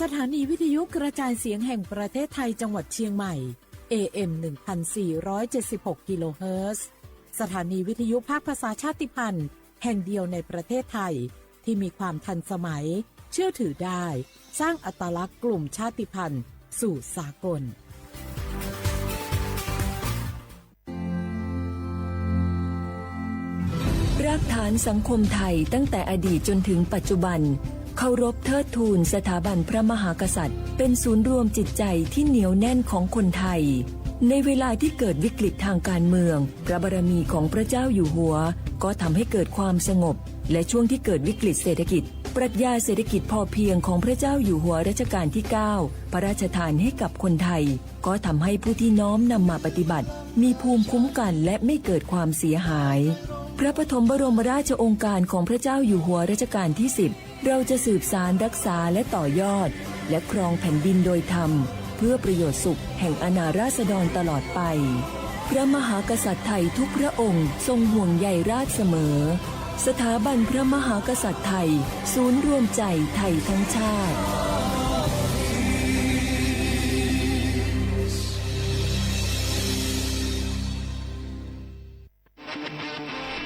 สถานีวิทยุกระจายเสียงแห่งประเทศไทยจังหวัดเชียงใหม่ เอ เอ็ม หนึ่งพันสี่ร้อยเจ็ดสิบหก กิโลเฮิรตซ์ สถานีวิทยุภาคภาษาชาติพันธุ์แห่งเดียวในประเทศไทย ที่มีความทันสมัย เชื่อถือได้ สร้างอัตลักษณ์กลุ่มชาติพันธุ์สู่สากล รากฐานสังคมไทยตั้งแต่อดีตจนถึงปัจจุบัน เคารพเทิดทูนสถาบันพระมหากษัตริย์ เป็นศูนย์รวมจิตใจที่เหนียวแน่นของคนไทย ในเวลาที่เกิดวิกฤตทางการเมือง พระบารมีของพระเจ้าอยู่หัว ก็ทำให้เกิดความสงบ และช่วงที่เกิดวิกฤตเศรษฐกิจ ปรัชญาเศรษฐกิจพอเพียงของพระเจ้าอยู่หัวรัชกาลที่ เก้า พระราชทานให้กับคนไทย ก็ทำให้ผู้ที่น้อมนำมาปฏิบัติ มีภูมิคุ้มกันและไม่เกิดความเสียหาย พระปฐมบรมราชโองการของพระเจ้าอยู่หัวรัชกาลที่ สิบ เราจะสืบสานรักษาและต่อยอด และครองแผ่นดินโดยธรรม เพื่อประโยชน์สุขแห่งอาณาราษฎรตลอดไป พระมหากษัตริย์ไทยทุกพระองค์ทรงห่วงใยราษฎร์เสมอ สถาบันพระมหากษัตริย์ไทย ศูนย์รวมใจไทยทั้งชาติ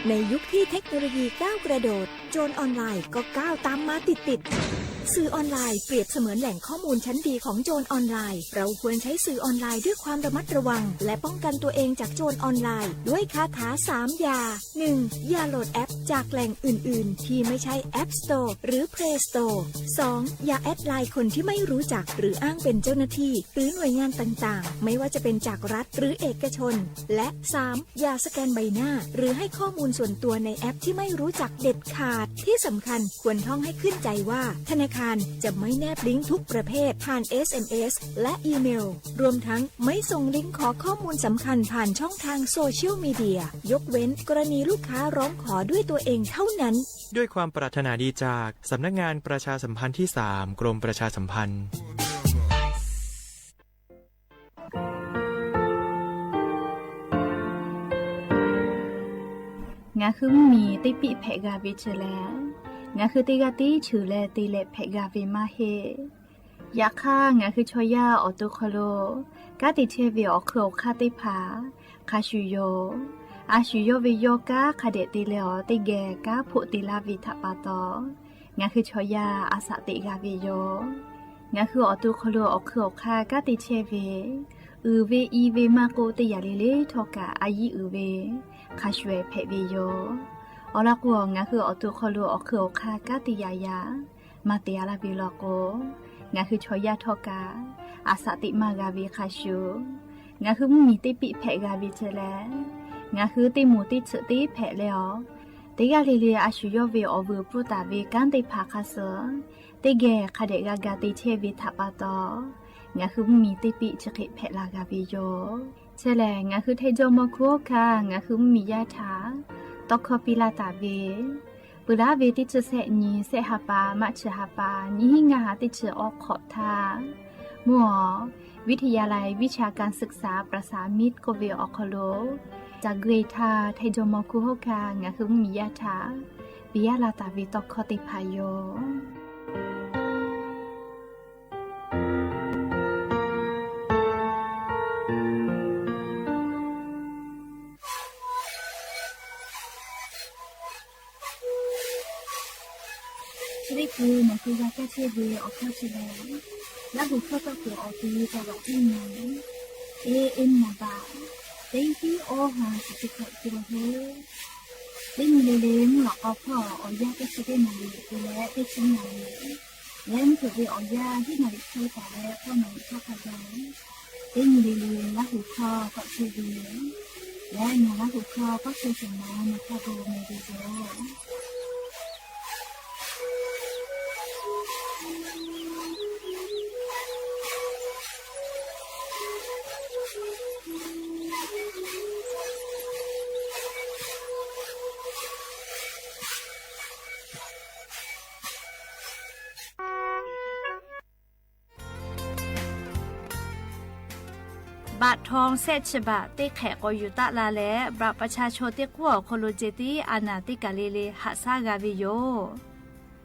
ในยุคที่เทคโนโลยีก้าวกระโดด โจรออนไลน์ก็ก้าวตามมาติดๆ สื่อออนไลน์เปรียบเสมือนแหล่งข้อมูลชั้นดีของโจรออนไลน์ เราควรใช้สื่อออนไลน์ด้วยความระมัดระวัง และป้องกันตัวเองจากโจรออนไลน์ ด้วยคาถาสามอย่า หนึ่ง อย่าโหลดแอปจากแหล่งอื่นๆ ที่ไม่ใช่ App Store หรือ Play Store สอง อย่าแอดไลน์คนที่ไม่รู้จัก หรืออ้างเป็นเจ้าหน้าที่ หรือหน่วยงานต่างๆ ไม่ว่าจะเป็นจากรัฐหรือเอกชน และ สาม อย่าสแกนใบหน้า หรือให้ข้อมูลส่วนตัวในแอปที่ไม่รู้จักเด็ดขาด ที่สำคัญควรท่องให้ขึ้นใจว่า ธนาคารจะไม่แนบลิงก์ทุกประเภทผ่าน เอส เอ็ม เอส และอีเมล รวมทั้งไม่ส่งลิงก์ขอข้อมูลสำคัญผ่านช่องทางโซเชียลมีเดีย ยกเว้นกรณีลูกค้าร้องขอด้วยตัวเองเท่านั้น ด้วยความปรารถนาดีจากสำนักงานประชาสัมพันธ์ที่ สาม กรมประชาสัมพันธ์ Ngaˬ hui mvuhˇmiˬ teˇ piˆ hpehꞈ g'a ve chi lehˬ, ngaˬ hui teˇ g'aˇ tiˉ cheuˬ leh te leh hpehꞈ g'a ve maˇ heˆ. Yaꞈ hk'aˇ, ngaˬ hui chaw yaˇ awˬ to hk'aw lo kanˉ te chehˇ ve awˬ hk'eun awˬ hk'aˇ teˇ hpaˍ hk'a shuˍ yoˬ. A shu yawˇ ve yawˇ kanˉ hk'a dehꞈ te leh awˬ teˇ geh kanˉ hpoˆ te laˇ ve htaꞈ pa taw, ngaˬ hui chaw yaˇ a shaꞈ teꞈ g'a ve yoˬ. Ngaˬ hui awˬ to hk'aw lo awˬ hk'eun awˬ hk'aˇ kanˉ te chehˇ ve, uiˍ ve i ve maˇ k'oˆ, teˇ yanˇ le le htawˇ kaꞈ a yiˉ uiˍ ve hk'a shuˍ ehˍ hpehꞈ ve yoˬ. Awˬ lawn k'o, ngaˬ hui awˬ to hk'aw lo awˬ hk'eun awˬ hk'aˇ kanˉ te yaꞈ yaꞈ maˇ te a laˇ ve law k'o, ngaˬ hui chaw yaˇ htawˇ kaꞈ a shaꞈ teꞈ maˇ g'a ve hk'a shuˍ, ngaˬ hui mvuhˇmiˬ teˇ piˆ hpehꞈ g'a ve chi lehˬ, ngaˬ hui teˇ moˍ teˇ tsuhꞈ tiˉ hpehꞈ leh awˬ, teˇ g'aˇ le le a shu yawˇ ve awˬ vuiˬ pfuhˇ taˍ ve kanˉ teˇ hpaˍ hk'a suh teˇ geh hk'a dehꞈ g'a ga te chehˇ ve htaꞈ pa taw, ngaˬ hui mvuhˇmiˬ teˇ piˆ chi hk'e hpehꞈ la g'a ve yoˬ. Chi lehˬ, ngaˬ hui Htaiˇ jawˇmawˇ hkuˇ hawˉ hkanˇ ngaˬ hui mvuhˇmiˬ yaˇ htaꞈ tawˇ hkawˇ piˇ laˇ taˍ ve, peuˬ laˉ ve teˇ chi sehˆ nyi, sehˆ ha pa, maˆ chi ha pa, nyiˇ hinˉ ngaˇ ha teˇ chi awˇ hk'awꞈ htaˇ, mvuhˇ awˬ วิทยาลัยวิชาการศึกษาประสานมิตร k'oˆ ve awˬ hk'aw lo, caˬ gui htaˇ Htaiˇ jawˇmawˇ hkuˇ hawˉ hkanˇ ngaˬ hui mvuhˇmiˬ yaˇ htaꞈ piˇ laˇ taˍ ve tawˇ hkawˇ teˇ hpaˍ yoˬ. Chi teˇ hkui nawˬ hui g'a kaˇ chehˇ ve awˬ hkawˇ chi lehˬ, Laˇ huˍ hkawˇ tawˇ hkawˇ awˬ te taˍ laꞈ teˇ nyi, A M naˍ baꞈ teˇ hiˉ awˇ ha chi teˇ hkawꞈ te la hk'e, teˇ nyi le le mvuhˇ lawꞈ k'aw hpawˇ awˬ yanˇ teˇ chi teˇ naˍ riˍ te leh teˇ chi naˍ riˍ, leh mvuhˇ hpeuꞈ ve awˬ yanˇ hiˉ naˍ riˍ hk'e taˍ leh k'awˇ naˍ riˍ hk'aˇ hk'a gaˬ, teˇ nyi le le Laˇ huˍ hkawˇ tawˆ chehˇ ve yoˬ. Leh ngaˬ Laˇ huˍ hkawˇ tawˆ chehˇ shehˍ ma nawˬ hk'a gaˬ meh ve yoˬ. Baꞈ htaw shehˆ chi baꞈ teˇ hk'ehꞈ k'awꞈ yuˬ taˆ la leh, baꞈ ประชาชน teˇ k'uˉ awˬ hk'aw lo ceh tiˉ a naˍ teˇ kaˬ le le haꞈ shaˉ g'a ve yoˬ.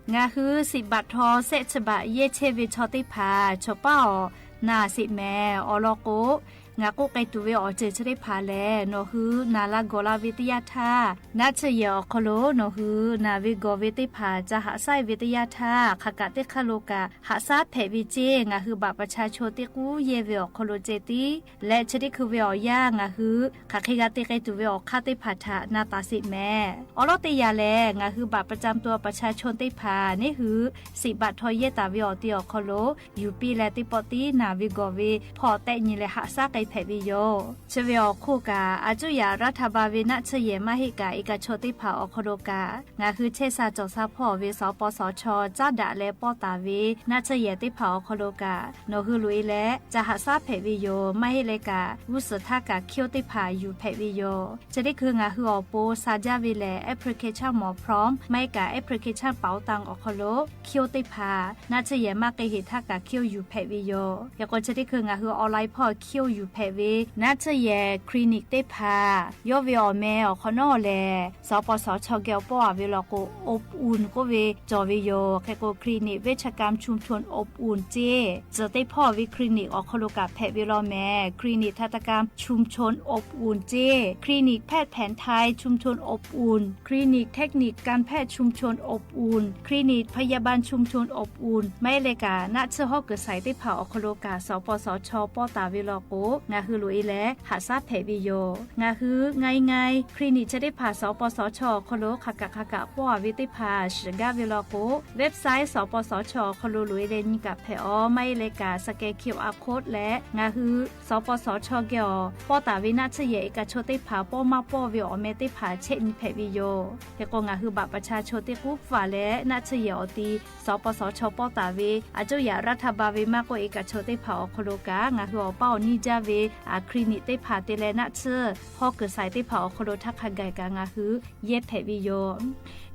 Ngaˬ hui siꞈ baꞈ htaw shehˆ chi baꞈ yehˇ chehˇ ve chaw teˇ hpaˍ chawˬ paˉ awˬ naˬ sheˍ mehˍ. Awˬ lawn k'o, ngaˬ k'oˆ k'ai tuˬ ve awˬ ceuˬ chi teˇ hpaˍ lehˬ, nawˬ hui naˬ la gawˬ la ve teˇ yanˇ htaˇ, naˆ tsuhˇ yehˬ awˬ hk'aw lo nawˬ hui naˬ ve gawˬ ve teˇ hpaˍ ca haꞈ shaˉ ve teˇ yanˇ htaˇ, hk'aˬ kaꞈ teˇ hk'aˇ lo kaꞈ haꞈ shaˉ hpehꞈ ve ceˇ. Ngaˬ hui baꞈ pa cha chaw teˇ k'uˉ yehˇ ve awˬ hk'aw lo ceh tiˉ leh, chi teˇ hkui ve awˬ yanˇ ngaˬ hui hk'aˬ hk'e g'a te k'ai tuˬ ve awˬ hk'aˇ teˇ hpaˍ htaꞈ na taˍ sheˍ mehˍ. Awˬ lawn teˇ yanˇ lehˬ, ngaˬ hui baꞈ pa cha tuˬ pa cha chaw teˇ hpaˍ neˇ hui siꞈ baꞈ htaw yehˇ taˍ ve awˬ ti awˬ hk'aw lo yuˬ piˇ leh, teˇ pawˆ tiˉ naˬ ve gawˬ ve hpawˇ tehˆ nyi leh haꞈ shaˉ k'ai hpehꞈ ve yoˬ. Chi ve awˬ hk'oˆ kaꞈ, a cuˇ yaꞈ raˇ htaˇ ba ve naˆ tsuhˇ yehˬ maˇ heˆ kaꞈ, e kaꞈ chaw teˇ hpaˍ awˬ hk'aw lo kaꞈ, ngaˬ hui chehˇ sha cawˬ sha hpawˇ ve sawˍ paw sawˍ chaw caˉ daꞈ leh pawˇ taˍ ve naˆ tsuhˇ yehˬ teˇ hpaˍ awˬ hk'aw lo kaꞈ, nawˬ hui loꞈ e leh ca haꞈ shaˉ hpehꞈ ve yoˬ. Maˇ heˆ leh kaꞈ, g'uˇ suhˍ htaˇ kaꞈ hkiˇ oˇ teˇ hpaˍ yuˬ hpehꞈ ve yoˬ. Chi teˇ hkui ngaˬ hui awˬ pon sha jaˇ ve lehˬ, application mawˬ prom maˇ heˆ kaꞈ application paoˍ taˇ awˬ hk'aw lo hkiˇ oˇ teˇ hpaˍ naˆ tsuhˇ yehˬ maˇ k'ai heˍ htaˇ kaꞈ hkiˇ oˇ yuˬ hpehꞈ ve yoˬ. Hk'e k'o, chi teˇ hkui ngaˬ hui online hpawˇ hkiˇ oˇ yuˬ hpehꞈ ve naˆ tsuhˇ yehˬ clinic teˇ hpaˍ yawˇ ve awˬ meh awˬ hk'awꞈ nawˉ lehˬ, sawˍ paw sawˍ chaw geh awˬ pawˆ a ve law k'o, Op-un k'oˆ ve cawˬ ve yoˬ. Hk'e k'o, clinic venˇ cha kam chuˇ mchuˇ Op-un ceˇ, tcuhˬ teˇ hpawˇ ve clinic awˬ hk'aw lo kaꞈ hpehꞈ ve law mehˍ. Clinic ทันตกรรมชุมชน Op-un ceˇ, clinic แพทย์แผนไทย ชุมชน Op-un, clinic technique การแพทย์ชุมชน Op-un, clinic พยาบาลชุมชน Op-un, maˇ heˆ leh kaꞈ naˆ tsuhˇ hawˉ kuiˬ saiˍ teˇ hpaˍ awˬ hk'aw lo kaꞈ sawˍ paw sawˍ chaw pawˇ taˍ ve law k'o, ngaˬ hui loꞈ e leh haꞈ shaˉ hpehꞈ ve yoˬ. Ngaˬ hui ngaˬ e ngaˬ e clinic chi teˇ hpaˍ sawˍ paw sawˍ chaw awˬ hk'aw lo hk'aˬ kaꞈ hk'aˬ kaꞈ pawˇ a ve teˇ hpaˍ shiˍ gaˇ ve law k'o, website sawˍ paw sawˍ chaw awˬ hk'aw lo loꞈ e leh nyi kaꞈ hpehꞈ aˬ. Maˇ heˆ leh kaꞈ scan QR code leh ngaˬ hui sawˍ paw sawˍ chaw geh awˬ pawˇ taˍ ve naˆ tsuhˇ yehˬ e kaꞈ chaw teˇ hpaˍ pawˇ maˇ pawˇ ve awˬ meh teˇ hpaˍ chehˆ nyi hpehꞈ ve yoˬ. Hk'e k'o, ngaˬ hui baꞈ pa cha chaw teˇ k'uˉ hpaˍ leh naˆ tsuhˇ yehˬ awˬ ti sawˍ paw sawˍ chaw pawˇ taˍ ve a cuˇ yaꞈ raˇ htaˇ ba ve maˇ k'oˆ, e kaꞈ chaw teˇ hpaˍ awˬ hk'aw lo kaꞈ ngaˬ hui awˬ paˇ awˬ niˇ jaˇ ve clinic teˇ hpaˍ te leh naˆ tsuhˇ hawˉ kuiˬ saiˍ teˇ hpaˍ awˬ hk'aw lo htaˇ hk'a gaˬ kaꞈ ngaˬ hui yehˇ hpehꞈ ve yoˬ.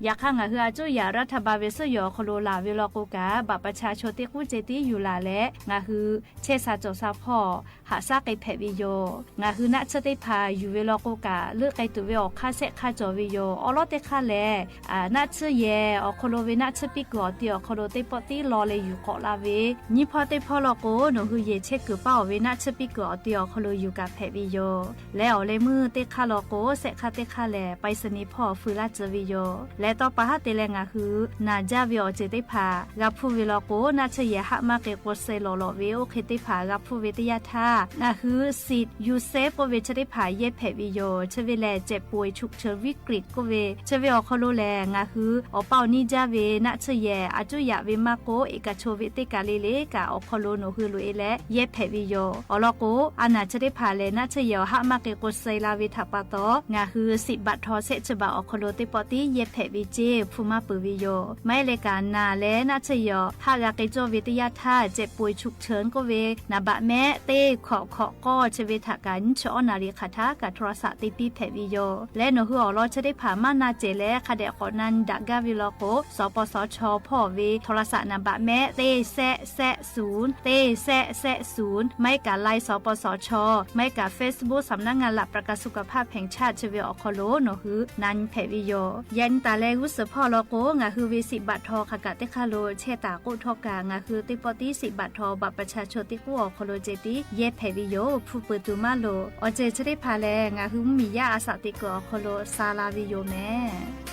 Yaꞈ hk'aˇ, ngaˬ hui a cuˇ yaꞈ raˇ htaˇ ba ve suhˉ yehˬ awˬ hk'aw lo laˬ ve law k'o kaꞈ, baꞈ pa cha chaw teˇ k'uˉ ceh tiˉ yuˬ laˬ leh ngaˬ hui chehˇ sha cawˬ sha hpawˇ haꞈ shaˉ k'ai hpehꞈ ve yoˬ. Ngaˬ hui naˆ tsuhˇ teˇ hpaˍ yuˬ ve law k'o kaꞈ, leuˆ k'ai tuˬ ve awˬ hk'aˇ shehˆ hk'aˇ cawˬ ve yoˬ. Awˬ lawn teˇ hk'aˇ lehˬ, naˆ tsuhˇ yehˬ awˬ hk'aw lo ve naˆ tsuhˇ piˇ kuiˬ awˬ ti awˬ hk'aw lo teˇ pawˆ tiˉ law leh yuˬ k'awꞈ la ve, nyiˇ hpawˇ teˇ hpawˇ law k'o, nawˬ hui yehˬ chehˇ kuiˬ paˇ oˬ ve naˆ tsuhˇ piˇ kuiˬ awˬ ti awˬ hk'aw lo yuˬ kaꞈ hpehꞈ ve yoˬ. Leh awˬ leh meuˇ teˇ hk'aˇ law k'o, shehˆ hk'aˇ teˇ hk'aˇ lehˬ ไปรษณีย์ hpawˇ fui laˇ tcuh ve yoˬ. Leh tawˇ pa haˉ te leh ngaˬ hui naˬ jaˇ ve awˬ ceuˬ teˇ hpaˍ g'a hpuˇ ve law k'o, naˆ tsuhˇ yehˬ haˆ maˇ k'e k'o suh lawˬ lawꞈ ve oˇ hk'e teˇ hpaˍ g'a hpuˇ ve teˇ yanˇ htaˇ, ngaˬ hui สิทธิ์ ยูเซฟ k'oˆ ve chi teˇ hpaˍ yehˇ hpehꞈ ve yoˬ. Chi ve lehˬ เจ็บป่วยฉุกเฉินวิกฤต k'oˆ ve, chi ve awˬ hk'aw lo lehˬ ngaˬ hui awˬ paˇ awˬ niˇ jaˇ ve naˆ tsuhˇ yehˬ a cuˇ yaꞈ ve maˇ k'oˆ, e kaꞈ chaw ve teˇ kaˬ le le kaꞈ awˬ hk'aw lo nawˬ hui loꞈ e leh yehˇ hpehꞈ ve yoˬ. Awˬ lawn k'o, a naˬ chi teˇ hpaˍ lehˬ naˆ tsuhˇ yehˬ awˬ haˆ maˇ k'e k'o suh la ve htaꞈ pa taw, ngaˬ hui siꞈ baꞈ htaw shehˆ chi baꞈ awˬ hk'aw lo teˇ pawˆ tiˉ yehˇ hpehꞈ ve ceˇ hpu maˇ peuˬ ve yoˬ. Maˇ heˆ leh kaꞈ, naˬ leh naˆ tsuhˇ yehˬ awˬ haˆ g'a k'e cawˇ ve teˇ yanˇ htaˇ, เจ็บป่วยฉุกเฉิน k'oˆ ve naˍ baꞈ mehˆ teˇ hkawꞈ hkawꞈ k'awˇ chi ve htaꞈ kaꞈ nyiˇ chi awˉ naˍ riˍ hk'aˬ htaˇ kaꞈ โทรศัพท์ te piˇ hpehꞈ ve yoˬ. Leh nawˬ hui awˬ lawn chi teˇ hpaˍ maˇ na cehˬ leh hk'a dehꞈ k'awꞈ na nyi daꞈ gaˇ ve law k'o, sawˍ paw sawˍ chaw hpawˇ ve โทรศัพท์ naˍ baꞈ mehˆ teˇ shehˆ shehˆ suˍn teˇ shehˆ shehˆ suˍn, maˇ heˆ kaꞈ ไลน์ สปสช maˇ heˆ kaꞈ เฟซบุ๊ก สำนักงานหลักประกันสุขภาพแห่งชาติ chi ve awˬ hk'aw lo nawˬ hui na nyi hpehꞈ ve yoˬ. Yaꞈ nyi taˍ leh g'uˇ suhˍ hpawˇ law k'o, ngaˬ hui ve siꞈ baꞈ htaw hk'aˬ kaꞈ teˇ hk'aˇ lo chehˇ taˍ k'oˆ htawˇ kaꞈ, ngaˬ hui teˇ pawˆ tiˉ siꞈ baꞈ htaw baꞈ pa cha chaw teˇ k'uˉ awˬ hk'aw lo ceh tiˉ yehˇ hpehꞈ ve yoˬ. Hpu peuˬ tuˬ maˇ loˍ. Awˬ ceuˬ chi teˇ hpaˍ lehˬ, ngaˬ hui mvuhˇmiˬ yaˇ a shaꞈ teꞈ kuiˬ awˬ hk'aw lo sha la ve yoˬ mehˍ.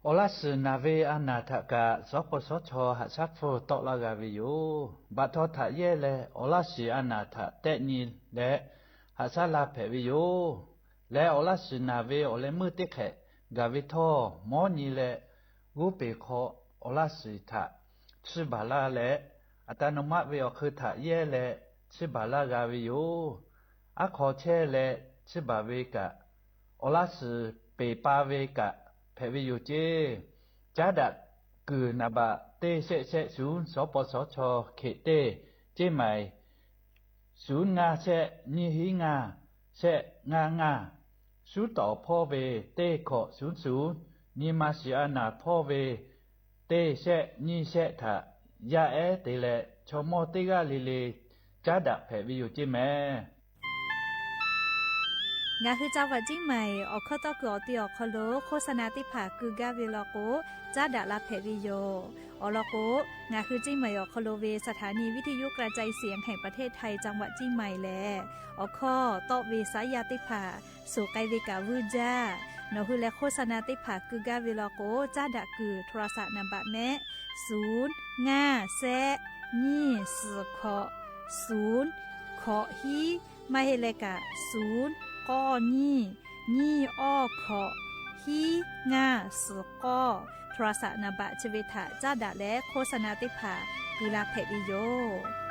Awˬ laˇ shiˍ naˬ ve a naˬ htaꞈ kaꞈ sawˉ paw sawˉ chaw haꞈ shaˉ hpfuhˇ tawˆ laˇ g'a ve yoˬ. Baꞈ htaw htaꞈ yehˇ leh awˬ laˇ shiˍ a naˬ htaꞈ tehˆ nyi leh haꞈ shaˉ la hpehꞈ ve yoˬ. Leh awˬ laˇ shiˍ naˬ ve awˬ leh meuˇ teˇ hk'ehꞈ gaˬ ve htawˇ, mawˉ nyi leh g'oˇ peˬ hk'aw awˬ laˇ shiˍ htaꞈ chiˇ baˬ laˇ leh, อัตโนมัติ ve awˬ hk'eun htaꞈ yehˇ leh chiˇ baˬ laˇ g'a ve yoˬ. Aˉ hk'aw chehˇ leh chiˇ baˬ ve kaꞈ, awˬ laˇ shiˍ peˬ pa ve kaꞈ hpehꞈ ve yoˬ ceˇ. Caˉ daꞈ kuiˬ naˍ baꞈ teˇ shehˆ shehˆ suˍn sawˉ paw sawˉ chaw hkeꞈ teˇ ceˇ maiˍ suˍn ngaˇ shehˆ nyiˇ hiˉ ngaˇ shehˆ ngaˇ ngaˇ, suˉ tawˍ hpawˇ ve teˇ hkawꞈ suˍn suˍn, nyi ma shiˍ a naˬ hpawˇ ve teˇ shehˆ nyiˇ shehˆ htaꞈ yaˇ ehˉ te leh chaw mawˇ teˇ g'aˇ le le caˉ daꞈ hpehꞈ ve yoˬ ceˇ mehˍ. Ngaˬ hui จังหวัดเชียงใหม่ awˬ hkawˇ tawˇ kuiˬ awˬ te awˬ hk'aw lo โฆษณา teˇ hpaˍ keu gaˇ ve law k'o, caˉ daꞈ la hpehꞈ ve yoˬ. Awˬ lawn k'o, ngaˬ hui เชียงใหม่ awˬ hk'aw lo ve สถานีวิทยุกระจายเสียงแห่งประเทศไทย จังหวัดเชียงใหม่ lehˬ, awˬ hkawˇ tawˆ ve saˉ yaˇ teˇ hpaˍ suhˍ k'ai ve kaꞈ vuiˇ jaˇ. Nawˬ hui leh โฆษณา teˇ hpaˍ keu gaˇ ve law k'o, caˉ daꞈ kuiˬ โทรศัพท์ นามบัตร mehˆ, suˍ, ngaˇ, shehˆ, nyiˇ, suhˍ hkawꞈ, suˍ hkawꞈ hiˉ, maˇ heˆ leh kaꞈ suˍ k'awˇ nyiˇ, nyiˇ awˇ hkawꞈ, hiˉ ngaˇ suhˍ k'awˇ, โทรศัพท์ นามบัตร chi ve htaꞈ caˉ daꞈ leh โฆษณา teˇ hpaˍ keu la hpehꞈ ve yoˬ.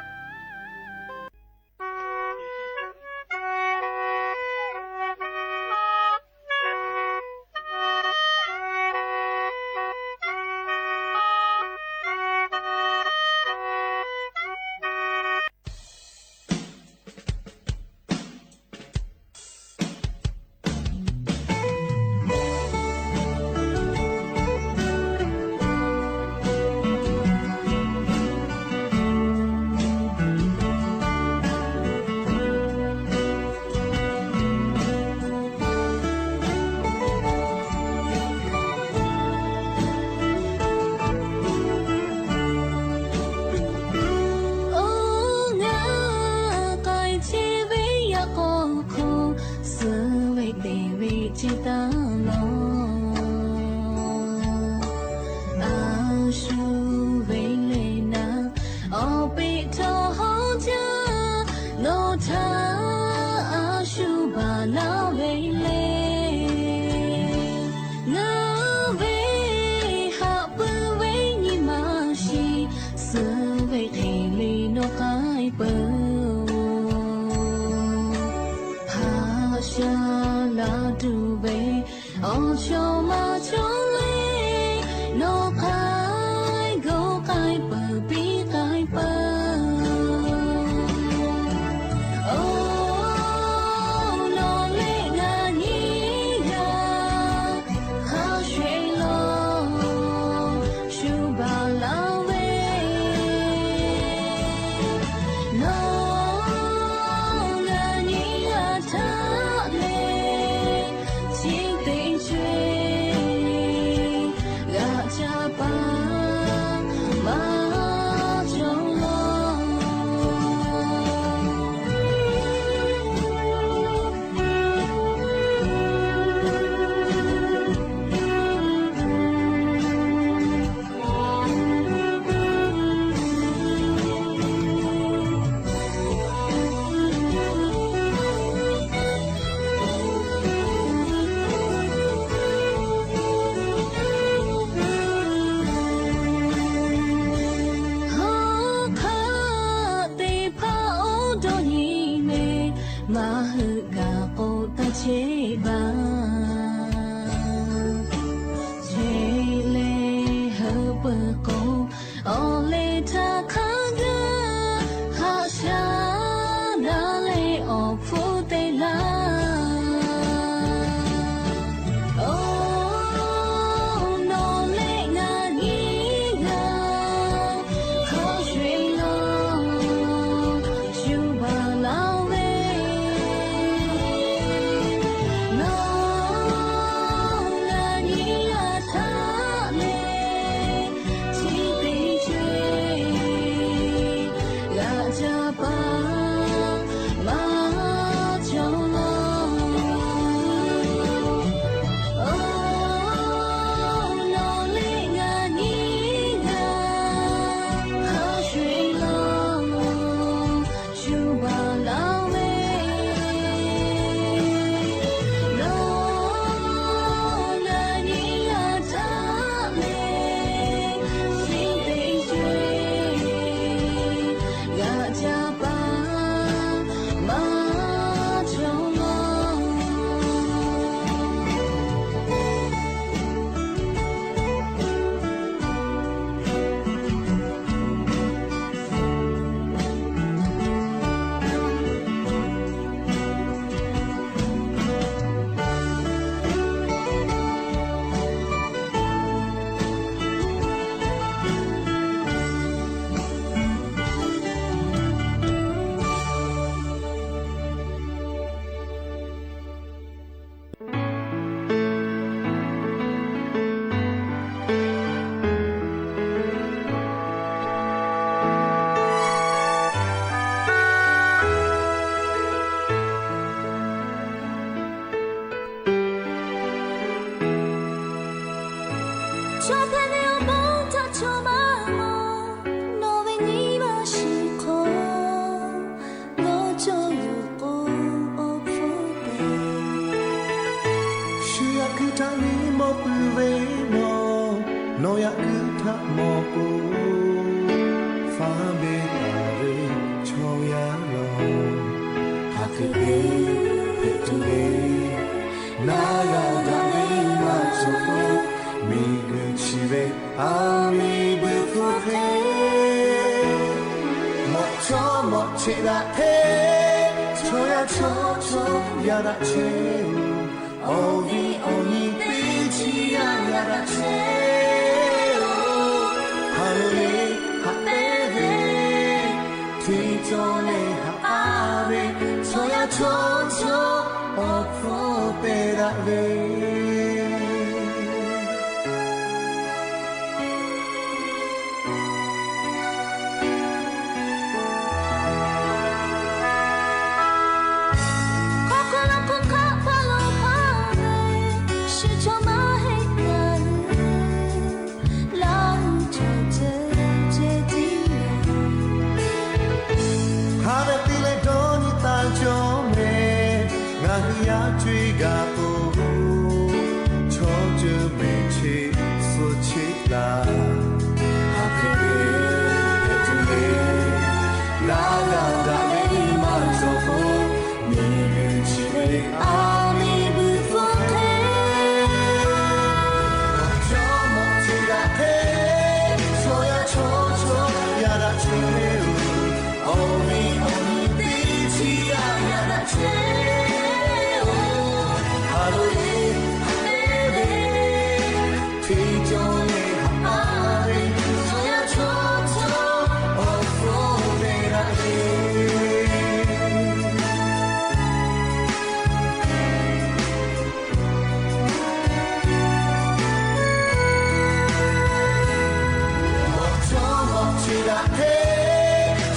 Cheˇ daꞈ hk'e, chaw yaˇ chaw chaw yaˇ daꞈ chehˇ-oˬ, awˬ viˉ awˬ nyi teˇ chiˇ yaˇ yaˇ daꞈ chehˇ-oˬ, ha lehˬ haꞈ pehnˇ ve, hteˇ cawˇ leh haꞈ aˉ ve, chaw yaˇ chaw chaw awˬ hpfuhˇ te daꞈ ve. Hk'a dehꞈ te leh dawˇ nyi taˍ cawˇ meh, ngaˬ hui yaˇ co-e g'a k'o, chaw ceuˬ mehˬ cheˇ suh cheˇ laˇ. Haꞈ hk'e te tuˬ le, naˉ g'a daꞈ ve maˇ cawˬ k'o, miˬ guiˬ chi ve a miˬ guiˬ hpfuhˇ hk'e, chaw mawꞈ cheˇ daꞈ hk'e, chaw yaˇ chaw chaw yaˇ daꞈ chehˇ-oˬ, awˬ viˉ awˬ nyi teˇ chiˇ yaˇ yaˇ daꞈ chehˇ-oˬ, ha lehˬ haꞈ pehnˇ ve, hteˇ cawˇ leh haꞈ aˉ ve, chaw yaˇ chaw chaw awˬ hpfuhˇ te daꞈ ve. Mawꞈ chaw mawꞈ cheˇ daꞈ hk'e,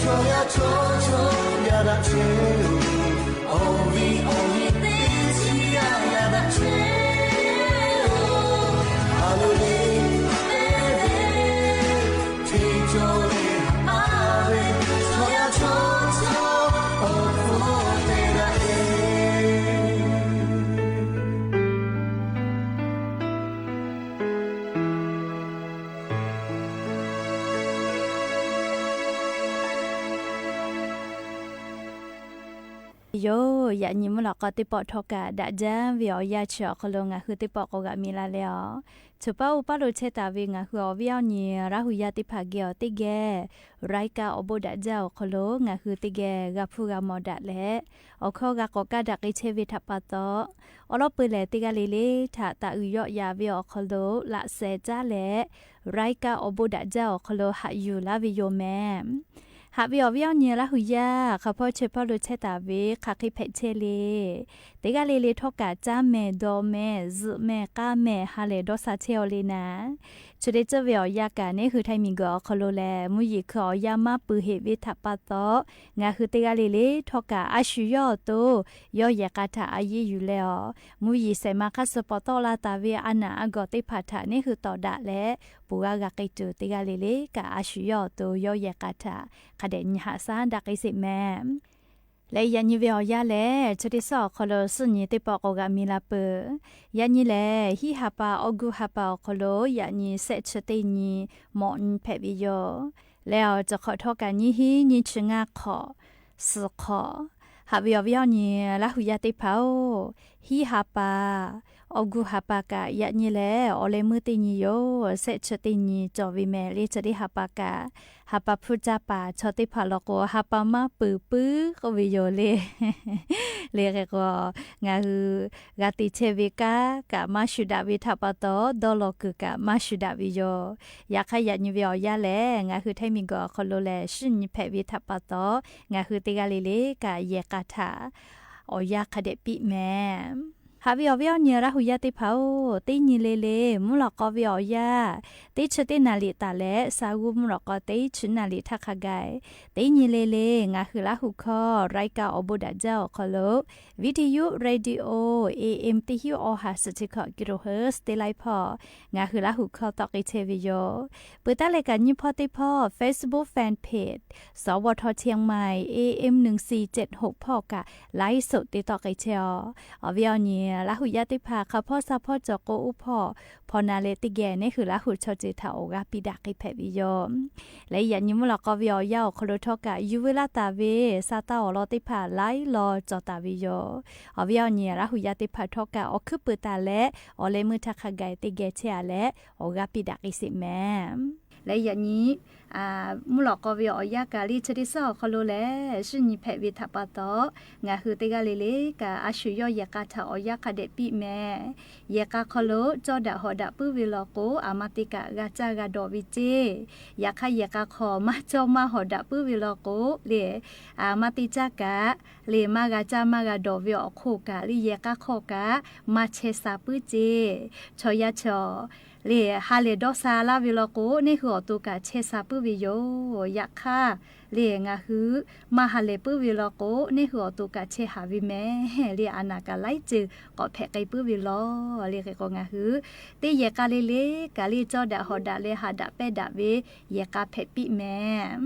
chaw yaˇ chaw chaw yaˇ daꞈ chehˇ-oˬ, awˬ viˉ awˬ nyi teˇ chiˇ yaˇ yaˇ daꞈ chehˇ-oˬ, ha lehˬ haꞈ pehnˇ ve, hteˇ cawˇ leh haꞈ aˉ ve, chaw yaˇ chaw chaw awˬ hpfuhˇ te daꞈ ve. Yoˬ, yaꞈ nyi mvuhˇ lawꞈ k'aw teˇ pawˆ htawˇ kaꞈ daꞈ jaˇ ve awˬ yanˇ chi awˬ hk'aw lo ngaˬ hui teˇ pawˆ k'awꞈ g'aꞈ mi la leh a, choˬ paˉ uˉ paˉ lo chehˇ taˍ ve ngaˬ hui awˬ viˉ awˬ nyi Laˇ huˍ yaˇ teˇ hpaˍ geh awˬ teˇ geh, รายการ awˬ bon daꞈ jaˇ awˬ hk'aw lo ngaˬ hui teˇ geh g'a hpuˇ g'a mawˬ daꞈ leh, awˬ hkawˇ g'a k'awꞈ kaˇ daꞈ k'ai chehˇ ve htaꞈ pa taw, awˬ lawˉ peu lehˬ teˇ g'aˇ le le htaꞈ taˍ uiˍ yawˆ yan ve awˬ hk'aw lo laꞈ sheh caˉ leh, รายการ awˬ bon daꞈ jaˇ awˬ hk'aw lo haꞈ yuˬ laˇ ve yoˬ mehˍ. Haꞈ ve awˬ viˉ awˬ nyi Laˇ huˍ yaˇ hk'a hpawˇ chehˇ hpawˇ lo chehˇ taˍ ve hk'aˬ hk'e hpehꞈ chehˇ le. Teˇ g'aˇ le le htawˇ kaꞈ caˇ mehˍ dawˬ mehˍ zuhꞈ mehˍ k'aˇ mehˍ ha lehˬ dawˇ sha chehˇ-aw le naˍ. Chi teˇ ceuˬ ve awˬ yanˇ kaꞈ neˇ hui htaiˇ miˬ guiˬ awˬ hk'aw lo lehˬ, mvuhˇ yeˬ hkui awˬ yanˇ maˇ peuˬ heꞈ ve htaꞈ pa taw, ngaˬ hui teˇ g'aˇ le le htawˇ kaꞈ a shu yawˇ awˬ to yawˇ yehˬ k'a htaꞈ a yeˇ yuˬ leh a, mvuhˇ yeˬ shehˍ ma hk'aˇ suh paw tawˆ la taˍ ve a naˍ a gawˬ teˇ hpaˍ htaꞈ neˇ hui tawˍ daꞈ leh, ponˬ g'aˇ g'a k'ai tuˬ teˇ g'aˇ le le kaꞈ a shu yawˇ awˬ to yawˇ yehˬ k'a htaꞈ hk'a dehꞈ nyi haꞈ shaˉ daꞈ k'ai sheˍ mehˍ. Leh yaꞈ nyi ve awˬ yanˇ lehˬ, chi teˇ suhˉ awˬ hk'aw lo suhˉ nyi teˇ pawˆ k'awꞈ g'aꞈ mi la peuˬ. Yaꞈ nyi lehˬ, hiˉ ha pa awˬ gu ha pa awˬ hk'aw lo yaꞈ nyi shehˆ chi teˇ nyi mawꞈ nyi hpehꞈ ve yoˬ. Leh awˬ ceuˬ hk'awꞈ htawˇ kaꞈ nyiˇ hinˉ nyiˇ chi ngaˇ hk'awꞈ suhˍ hk'awꞈ. Haꞈ ve awˬ viˉ awˬ nyi Laˇ huˍ yaˇ teˇ hpaˍ-oˬ, hiˉ ha pa awˬ gu ha pa kaꞈ yaꞈ nyi lehˬ awˬ leh meuˇ teˇ nyi yoˬ. Shehˆ chi teˇ nyi cawˬ ve mehˍ le. Chi teˇ ha pa kaꞈ ha pa hpuˇ caˇ paˍ chaw teˇ hpaˍ law k'o, ha pa maˇ peuˬ puiˉ k'oˆ ve yoˬ le. Le hk'e k'o, ngaˬ hui g'a te chehˇ ve kanˉ kaꞈ maˇ shu daꞈ ve htaꞈ pa taw, dawˇ law kuiˬ kaꞈ maˇ shu daꞈ ve yoˬ. Yaꞈ hk'aˇ yaꞈ nyi ve awˬ yanˇ lehˬ, ngaˬ hui htaiˇ miˬ guiˬ awˬ hk'aw lo lehˬ, suhˉ nyi hpehꞈ ve htaꞈ pa taw, ngaˬ hui teˇ g'aˇ le le kaꞈ yehˬ k'a htaꞈ awˬ yanˇ hk'a dehꞈ piˇ mehˍ. Haꞈ ve awˬ viˉ awˬ nyi Laˇ huˍ yaˇ teˇ hpaˍ-oˬ, teˇ nyi le le mvuhˇ lawꞈ k'aw ve awˬ yanˇ, teˇ chi teˇ naˍ riˍ taˍ leh, sa g'uˇ mvuhˇ lawꞈ k'aw teˇ chi naˍ riˍ htaˇ hk'a gaˬ, teˇ nyi le le ngaˬ hui Laˇ huˍ hkawˇ รายการ awˬ bon daꞈ jaˇ awˬ hk'aw lo, video radio AM teˇ hinˉ awˬ ha suhˍ chi hkawꞈ kilohertz teˇ laiˉ hpawˇ ngaˬ hui Laˇ huˍ hkawˇ tawˆ k'ai chehˇ ve yoˬ. Peuˬ taˉ leh kaꞈ nyiˇ hpawˇ teˇ hpawˇ Facebook fan page สวท เชียงใหม่ AM หนึ่งสี่เจ็ดหก hpawˇ kaꞈ ไลฟ์สด te tawˆ k'ai chehˇ-aw. Awˬ viˉ awˬ nyi Laˇ huˍ yaˇ teˇ hpaˍ hk'a hpawˇ sa hpawˇ cawˬ k'o uˉ hpawˇ hpaw na leh teˇ geh neˇ hui Laˇ huˍ chaw ceuˬ htaꞈ awˬ g'aˇ piˇ daꞈ k'ai hpehꞈ ve yoˬ. Leh yaꞈ nyi mvuhˇ lawꞈ k'aw ve awˬ yanˇ awˬ hk'aw lo htawˇ kaꞈ yuˬ veu laˇ taˍ ve sa taˇ awˬ lawn teˇ hpaˍ laiˉ law cawˬ taˍ ve yoˬ. Awˬ viˉ awˬ nyi Laˇ huˍ yaˇ teˇ hpaˍ htawˇ kaꞈ awˬ hkuiˉ peuˬ taˍ leh awˬ leh meuˇ htaˇ hk'a gaˬ teˇ geh chehˇ-a leh awˬ g'aˇ piˇ daꞈ k'ai sheˍ mehˍ. leh yaꞈ nyi mvuhˇ lawꞈ k'aw ve awˬ yanˇ kaꞈ le chi teˇ suhˉ awˬ hk'aw lo lehˬ shinˉ nyi hpehꞈ ve htaꞈ pa taw, ngaˬ hui teˇ g'aˇ le le kaꞈ a shu yawˇ yehˬ k'a htaꞈ awˬ yanˇ hk'a dehꞈ piˇ mehˍ. Yehˬ k'a hk'aw lo cawˇ daꞈ hawꞈ daꞈ puiˉ ve law k'o, a ma te kaꞈ g'a caˇ g'a dawˬ ve ceˇ. Yaꞈ hk'aˇ yehˬ k'a hk'aw maˇ cawˇ maˇ hawꞈ daꞈ puiˉ ve law k'o le, a ma te caˇ kaꞈ le maˇ g'a caˇ maˇ g'a dawˬ ve awˬ hk'oˆ kaꞈ le yehˬ k'a hk'aw kaꞈ maˇ chehˇ sha puiˉ ceˇ. Chaw yaˇ chaw le ha lehˬ dawˇ sha laˇ ve law k'o, neˇ hui awˬ to kaꞈ chehˇ sha puiˉ ve yoˬ. Yaꞈ hk'aˇ le ngaˬ hui maˇ ha lehˬ puiˉ ve law k'o, neˇ hui awˬ to kaꞈ chehˇ haˍ ve mehˍ le, a naˍ kaꞈ laiˉ ceuˬ k'awꞈ hpehꞈ k'ai puiˉ ve law. Le hk'e k'o ngaˬ hui teˇ yehˬ k'a le le kaꞈ le cawˇ daꞈ hawꞈ daꞈ leh haꞈ daꞈ pehnˇ daꞈ ve yehˬ k'a hpehꞈ piˇ mehˍ.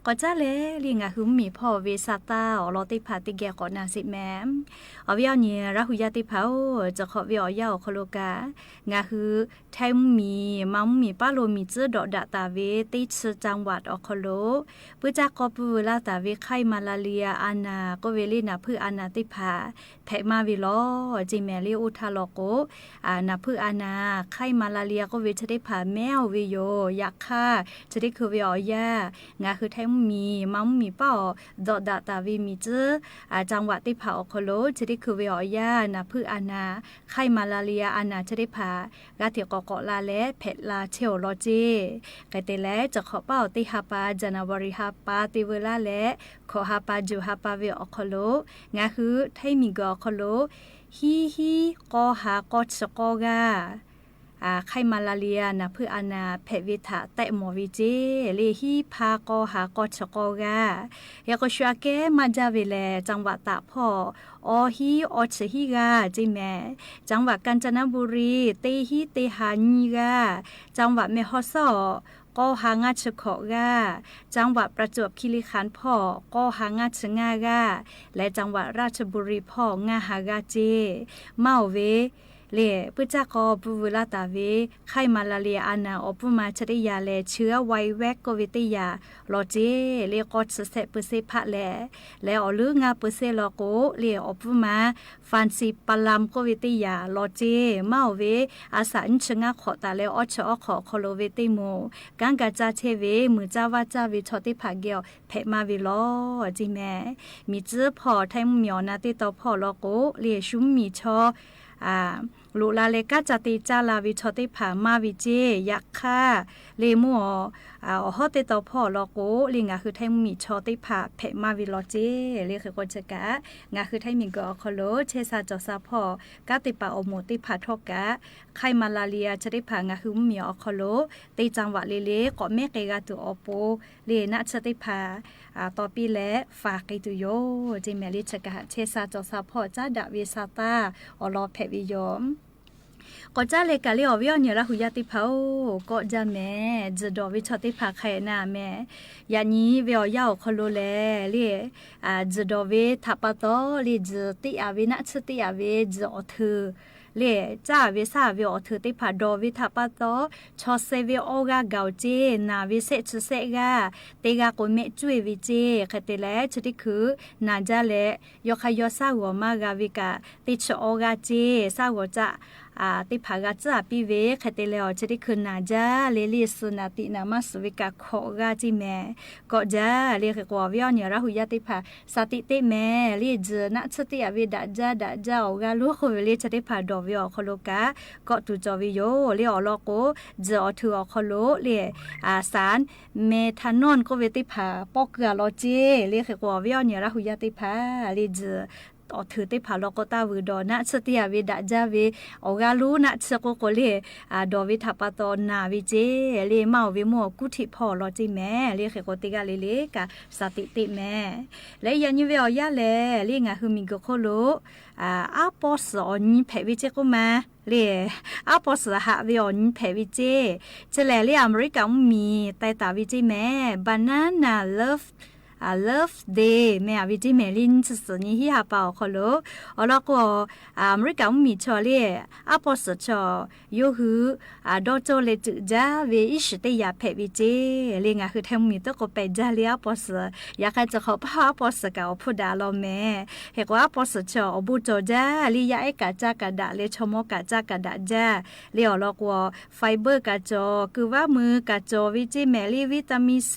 K'awꞈ caˉ leh le ngaˬ hui mvuhˇmiˬ hpawˇ ve sa taˇ awˬ lawn teˇ hpaˍ teˇ geh k'awꞈ na sheˍ mehˍ. Awˬ viˉ awˬ nyi Laˇ hu yaˇ teˇ hpaˍ-oˬ, chi hk'awꞈ ve awˬ yanˇ awˬ hk'aw lo kaꞈ ngaˬ hui Htaiˇ mvuhˇmiˬ, Manˇ mvuhˇmiˬ paˉ lo miˬ tcuhˉ dawꞈ daꞈ taˍ ve teˇ chi จังหวัด awˬ hk'aw lo puiˉ caˇ k'awˇ pui laˇ taˍ ve ไข้มาลาเรีย a naˍ k'oˆ ve le naˍ hpeuˆ a naˍ teˇ hpaˍ hpehꞈ maˇ ve law. Ceˇ mehˍ le oˇ htaˇ law k'o, naˍ hpeuˆ a naˍ ไข้มาลาเรีย k'oˆ ve chi teˇ hpaˍ mehˉ-oˬ ve yoˬ. Yaꞈ hk'aˇ chi teˇ hkui ve awˬ yanˇ ngaˬ hui Htaiˇ mvuhˇmiˬ, ma mvuhˇmiˬ paˉ awˬ dawꞈ daꞈ taˍ ve miˬ tcuhˉ จังหวัด teˇ hpaˍ awˬ hk'aw lo chi teˇ hkui ve awˬ yanˇ naˍ hpuiˇ a naˍ, ไข้มาลาเรีย a naˍ chi teˇ hpaˍ g'aˇ hteꞈ k'awꞈ k'awꞈ la leh hpehꞈ la chehˇ awˬ lawn ceˇ. Hk'e te leh, chi hk'awꞈ paˉ awˬ teˇ ha pa, January ha pa te veu laˇ leh, hkawꞈ ha pa juˬ ha pa ve awˬ hk'aw lo ngaˬ hui Htaiˇ miˬguiˬ awˬ hk'aw lo hiˉ hiˉ k'awˇ ha k'awˇ chi k'awˇ g'aˇ ไข้มาลาเรีย naˍ hpuiˇ a naˍ hpehꞈ ve htaꞈ tehˆ mawˬ ve ceˇ. Le hiˉ hpaˇ k'awˇ ha k'awˇ chi k'awˇ g'aˇ. Yaꞈ k'o shu aꞈ kehˉ maˇ jaˇ ve lehˬ, จังหวัด htaꞈ hpawˇ awˇ hiˉ awˇ chi hiˉ g'aˇ ceˇ mehˍ. จังหวัด กาญจนบุรี teˇ hiˉ teˇ ha nyiˇ g'aˇ, จังหวัด แม่ฮ่องสอน k'awˇ ha ngaˇ chi hkawꞈ g'aˇ, จังหวัด ประจวบคีรีขันธ์ hpawˇ k'awˇ ha ngaˇ chi ngaˇ g'aˇ leh, จังหวัด ราชบุรี hpawˇ ngaˇ ha g'aˇ ceˇ. Maˇ oˬ ve, le puiˉ caˇ k'aw pui veu laˇ taˍ ve ไข้มาลาเรีย a naˍ awˬ pfuhˇ ma chi teˇ yanˇ lehˬ, เชื้อไวรัส k'oˆ ve teˇ yanˇ law ceˇ. Le k'awˇ chi shehˆ เปอร์เซ็นต์ hpaˆ leh, leh awˬ leuˉ ngaˇ เปอร์เซ็นต์ law k'o, le awˬ pfuhˇ ma ฟันซีปรัม k'oˆ ve teˇ yanˇ law ceˇ. Maˇ oˬ ve, a shaꞈ nyiˇ chi ngaˇ hk'awꞈ taˍ leh awˇ chi awˇ hk'awꞈ awˬ hk'aw lo ve teˇ moˍ, kanˉ ga caˇ chehˇ ve muiˬ caˇ vaˇ caˇ ve chaw teˇ hpaˍ geh awˬ hpehꞈ maˇ ve law ceˇ mehˍ. Miˬ tcuhˉ hpawˇ Htaiˇ mvuhˇmiˬ awˬ na teˇ taw hpawˇ awˬ lawn k'o, le shu mvuhˇmiˬ chaw loꞈ la leh kanˉ ca te caˇ la ve chaw teˇ hpaˍ maˇ ve ceˇ. Yaꞈ hk'aˇ, le mvuhˇ awˬ, awˬ hawˉ teˇ taw hpawˇ awˬ lawn k'o, le ngaˬ hui Htaiˇ mvuhˇmiˬ chaw teˇ hpaˍ hpehꞈ maˇ ve law ceˇ. Le hk'e k'o chi kaꞈ, ngaˬ hui Htaiˇ miˬguiˬ awˬ hk'aw lo chehˇ sha cawˬ sha hpawˇ kanˉ te paˍ awˬ moˍ teˇ hpaˍ htawˇ kaꞈ, ไข้มาลาเรีย chi teˇ hpaˍ ngaˬ hui mvuhˇmiˬ awˬ hk'aw lo teˇ จังหวัด le le k'awꞈ mehˉ k'ai g'a tuˬ awˬ pon, le naˆ tsuhˇ teˇ hpaˍ tawˍ piˇ leh faˍ k'ai tuˬ yoˬ ceˇ mehˍ. Le chi kaꞈ chehˇ sha cawˬ sha hpawˇ caˉ daꞈ ve sha taˇ awˬ lawn hpehꞈ ve yoˬ. K'awꞈ caˉ leh kaꞈ le awˬ viˉ awˬ nyi Laˇ hu yaˇ teˇ hpaˍ-oˬ, k'awꞈ jaˇ mehˍ. Tzuhˬ dawˬ ve chaw teˇ hpaˍ hk'a e na mehˍ. Yaꞈ nyi ve awˬ yanˇ awˬ hk'aw lo lehˬ, le tzuhˬ dawˬ ve htaꞈ pa taw, le tzuhˬ teˇ yaꞈ ve naˆ tsuhˇ teˇ yaꞈ ve tzuhˬ awˬ hteuꞈ, le caˇ ve saˉ ve awˬ hteuꞈ teˇ hpaˍ dawˬ ve htaꞈ pa taw, chaw suh ve awˇ g'aˇ gaˬ-oˬ ceˇ. Naˬ ve shehˆ chi shehˆ g'aˇ, teˇ g'aˇ k'o mehˆ cuˇ e ve ceˇ. Hk'e te leh chi teˇ hkui naˬ jaˇ leh, yawˇ hk'aˇ yawˇ saˉ g'awˬ maˇ g'a ve kaꞈ teˇ chi awˇ g'aˇ ceˇ. Saˉ g'awˬ caˆ teˇ hpaˍ g'a tcuhˉ a piˇ ve. Hk'e te leh awˬ chi teˇ hkui naˬ jaˇ le, le suh naˬ tiꞈ naˬ maˇ suhˍ ve kaꞈ hkawꞈ g'aˇ ceˇ mehˍ. K'awꞈ jaˇ le hk'e k'o, awˬ viˉ awˬ nyi Laˇ hu yaˇ teˇ hpaˍ sha tiꞈ teˇ mehˍ. Le tzuhˬ naˆ tsuhˇ teˇ yaꞈ ve daꞈ jaˇ daꞈ jaˇ awˬ g'aˇ lonˉ k'oˆ ve le chi teˇ hpaˍ dawˬ ve awˬ hk'aw lo kaꞈ kawˆ tuˬ cawˬ ve yoˬ. Le awˬ lawn k'o, tzuhˬ awˬ hteuꞈ awˬ hk'aw lo le สาร methanol k'oˆ ve teˇ hpaˍ pawˆ keu a law ceˇ. Le hk'e k'o, awˬ viˉ awˬ nyi Laˇ hu yaˇ teˇ hpaˍ le tzuhˬ awˬ hteuꞈ teˇ hpaˍ law k'o, taˇ vuiˬ dawˬ naˆ tsuhˇ teˇ yaꞈ ve daꞈ jaˇ ve awˬ g'aˇ lonˉ naˆ tsuhˇ k'oˆ k'o le, dawˬ ve htaꞈ pa taw naˬ ve ceˇ. Le maˇ oˬ ve mawˇ kuˉ htiꞈ hpawˇ awˬ lawn ceˇ mehˍ. Le hk'e k'o, teˇ g'aˇ le le kaꞈ sha tiꞈ teˇ mehˍ. Leh yaꞈ nyi ve awˬ yanˇ lehˬ, le ngaˬ hui miˬguiˬ hk'oˆ lo aˉ pawˇ suhˍ awˬ nyi hpehꞈ ve ceˇ k'oˆ ma. Le aˉ pawˇ suhˍ haꞈ ve awˬ nyi hpehꞈ ve ceˇ. Chi lehˬ le Aˍmeˍriˆkaꞈ mvuhˇmiˬ taiˍ taˍ ve ceˇ mehˍ. Banana Love, Love Day meh a ve ceˇ mehˍ. Le nyi chi suhˍ nyi hiˉ ha pa awˬ hk'aw lo, awˬ lawn k'o, Aˍmeˍriˆkaꞈ mvuhˇmiˬ chaw le aˉ pawˇ suhˍ chaw yawˇ hui dawˇ cawˇ leh ceuꞈ jaˇ ve iˉ shiˍ teˇ yaꞈ hpehꞈ ve ceˇ. Le ngaˬ hui Htaiˇ mvuhˇmiˬ teˇ k'o pehˬ jaˇ le aˉ pawˇ suhˍ. Yaꞈ hk'aˇ, chi hk'awꞈ paˇ aˉ pawˇ suhˍ kaꞈ awˬ hpfuhˇ daꞈ law mehˍ. Hk'e k'o, aˉ pawˇ suhˍ chaw awˬ bon cawˬ jaˇ le, yaˇ ehˉ kaꞈ caˇ kaꞈ daꞈ leh chaw mawˇ kaꞈ caˇ kaꞈ daꞈ jaˇ. Le awˬ lawn k'o, fiber kaꞈ cawˬ, kuiˬ vaˇ mui kaꞈ cawˬ ve ceˇ mehˍ. Le vitamin C,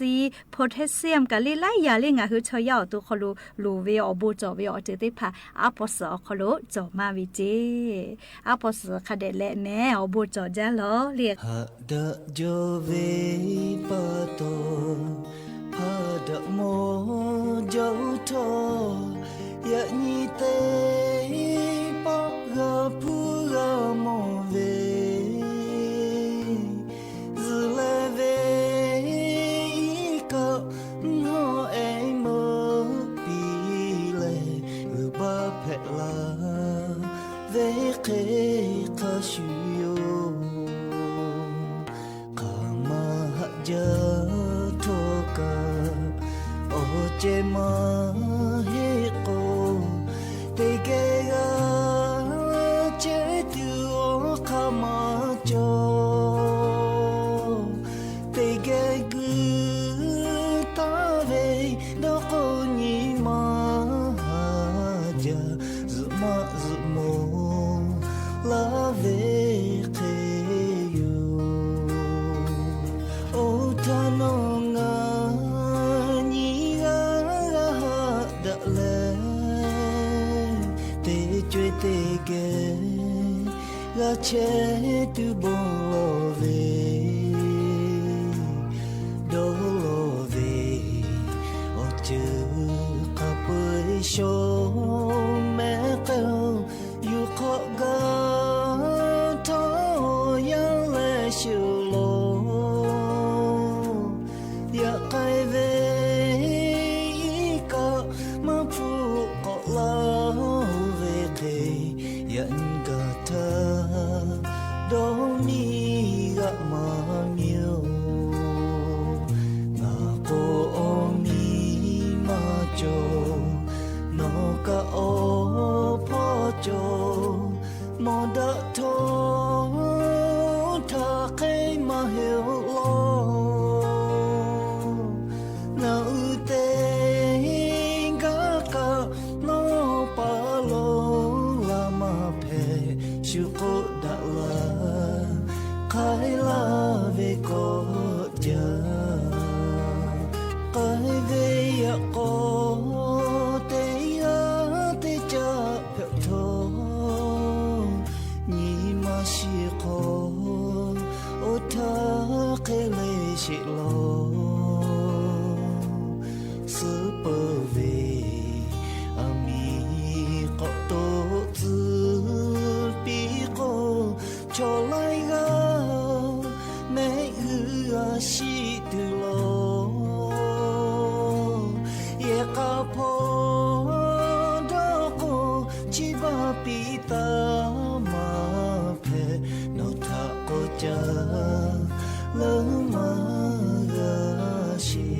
potassium kaꞈ le laiˉ yaꞈ le ngaˬ hui chaw yaˇ awˬ to hk'aw lo loˍ ve awˬ bon cawˬ ve awˬ ceuˬ teˇ hpaˍ aˉ pawˇ suhˍ awˬ hk'aw lo cawˬ maˇ ve ceˇ. Aˉ pawˇ suhˍ hk'a dehꞈ leh mehˍ, awˬ bon cawˬ jaˇ lawˬ le. Haꞈ daꞈ jaw ve pa taw, hpaˇ daꞈ mawˬ jaˇ htawˇ, yaꞈ nyi teˇ pawˆ g'a hpuˇ g'a mawˬ ve, zuhˬ leh ve iˉ kaˆ mvuhˇ hawˉ ehˉ meuˇ piˇ leh, g'uiˬ baˆ hpehꞈ la ve hk'e hk'a shuˍ yoˬ. Hk'aˬ ma haꞈ jaˇ htawˇ kaꞈ, awˬ ceh maˇ heˆ k'o, teˇ geh g'a chehˇ tuˬ awˬ hk'aˇ maˇ cawˬ. Teˇ geh guiˬ taˍ ve dawˇ k'o nyi ma haꞈ jaˇ, zuhꞈ maˆ zuhꞈ mawˬ laˇ ve hk'e yoˬ. Oˇ htaˇ nawˬ ngaˬ chehˇ tuˬ bon lawˬ ve, dawˇ lawˬ ve, awˬ ceuˬ hk'a peu-eˬ shaw mehˆ k'ai-oˬ. Yuˬ hk'awꞈ gaˇ htawˇ yaˇ leh sheˍ law, yaꞈ k'ai ve iˉ kaˆ maˇ hpfuhˆ k'awꞈ laˇ ve hk'e, yaꞈ nyi gaˬ htaˇ dawˇ miˇ g'aꞈ maˇ miˇ-oˬ. Ngaˬ k'o awˬ miˇ maˇ cawˬ, nawˬ kaꞈ awˬ hpawˇ cawˬ, mawˬ daꞈ htawˇ htaˇ hk'e maˇ heˆ-oˬ law. Ngaˬ hui teˇ g'aˇ kaꞈ nawˬ pa lo laˇ maˇ hpehꞈ. Shu k'oˆ daꞈ laˇ, k'ai laˇ ve kawˆ jaˇ. K'ai ve yaꞈ k'aw teˇ g'aˇ teˇ caˆ hpehꞈ htawˇ, nyi ma shiˍ hk'aw oˇ htaˇ hk'e le sheˍ law. Suhˉ peuˬ ve aˬ miˍ k'awꞈ toꞈ tcuh piˇ k'o, chaw laiˉ g'aˇ mehˆ g'uiˇ g'a shiˆ tuˬ law. Yehˬ k'a hpaw dawˇ k'o, chi baˆ piˇ taˇ maˇ hpehꞈ. Nawˬ htaꞈ k'awꞈ caˇ leuˉ maˇ g'a sheˍ.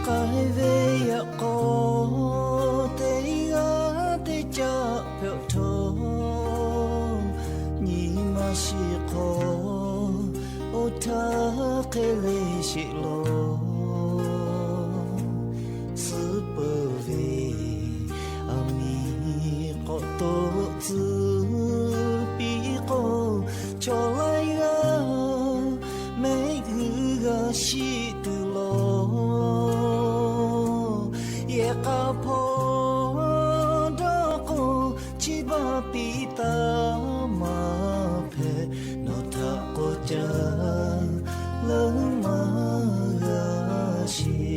K'ai ve yaꞈ k'aw teˇ g'aˇ teˇ caˆ hpehꞈ htawˇ, nyi ma shiˍ hk'aw oˇ htaˇ hk'e le sheˍ law. Suhˉ peuˬ ve aˬ miˍ k'awꞈ toꞈ tcuh piˇ k'o, chaw laiˉ g'aˇ mehˆ g'uiˇ g'a shiˆ tuˬ law. Yehˬ k'a hpaw dawˇ k'o, chi baˆ piˇ taˇ maˇ hpehꞈ. Nawˬ htaꞈ k'awꞈ caˇ leuˉ maˇ g'a sheˍ.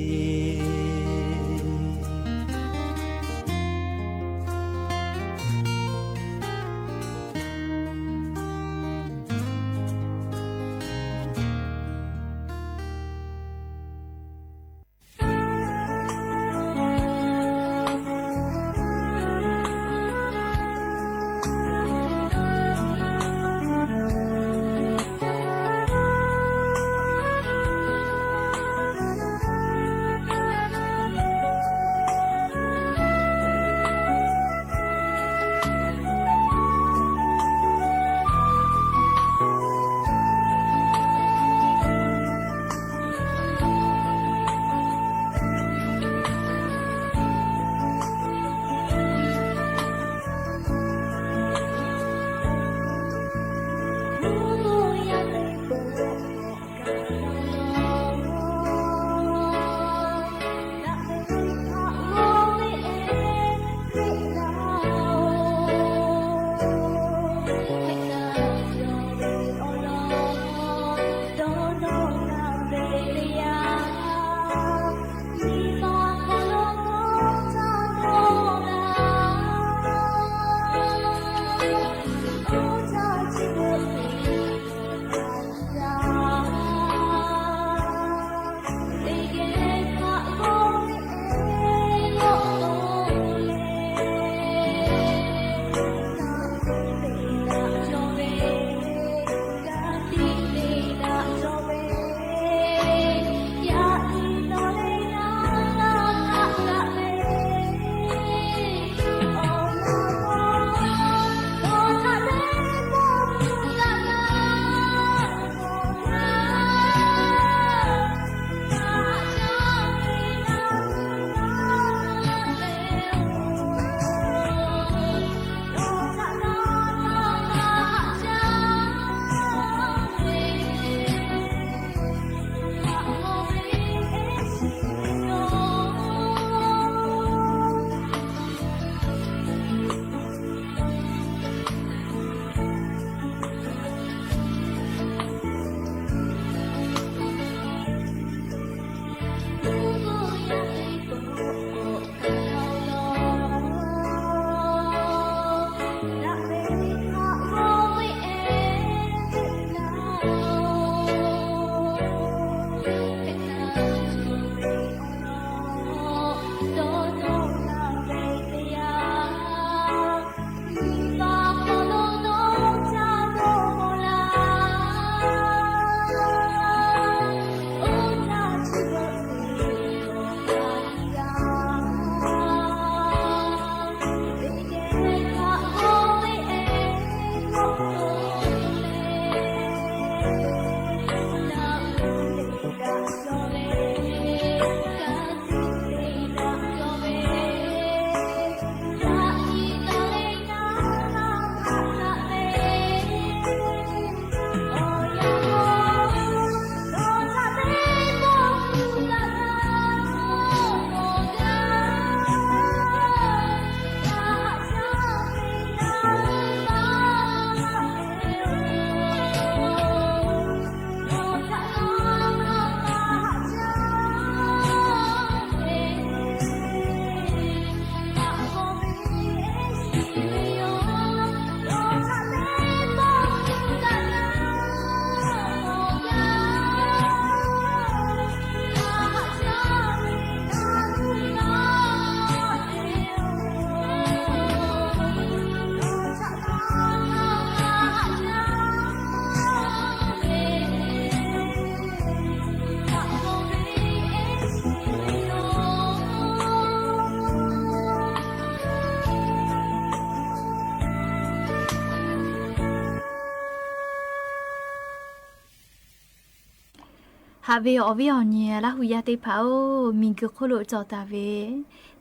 Haꞈ ve awˬ viˉ awˬ nyi Laˇ hu yaˇ teˇ hpaˍ-oˬ, miˬguiˬ hk'oˆ lo cawˬ taˍ ve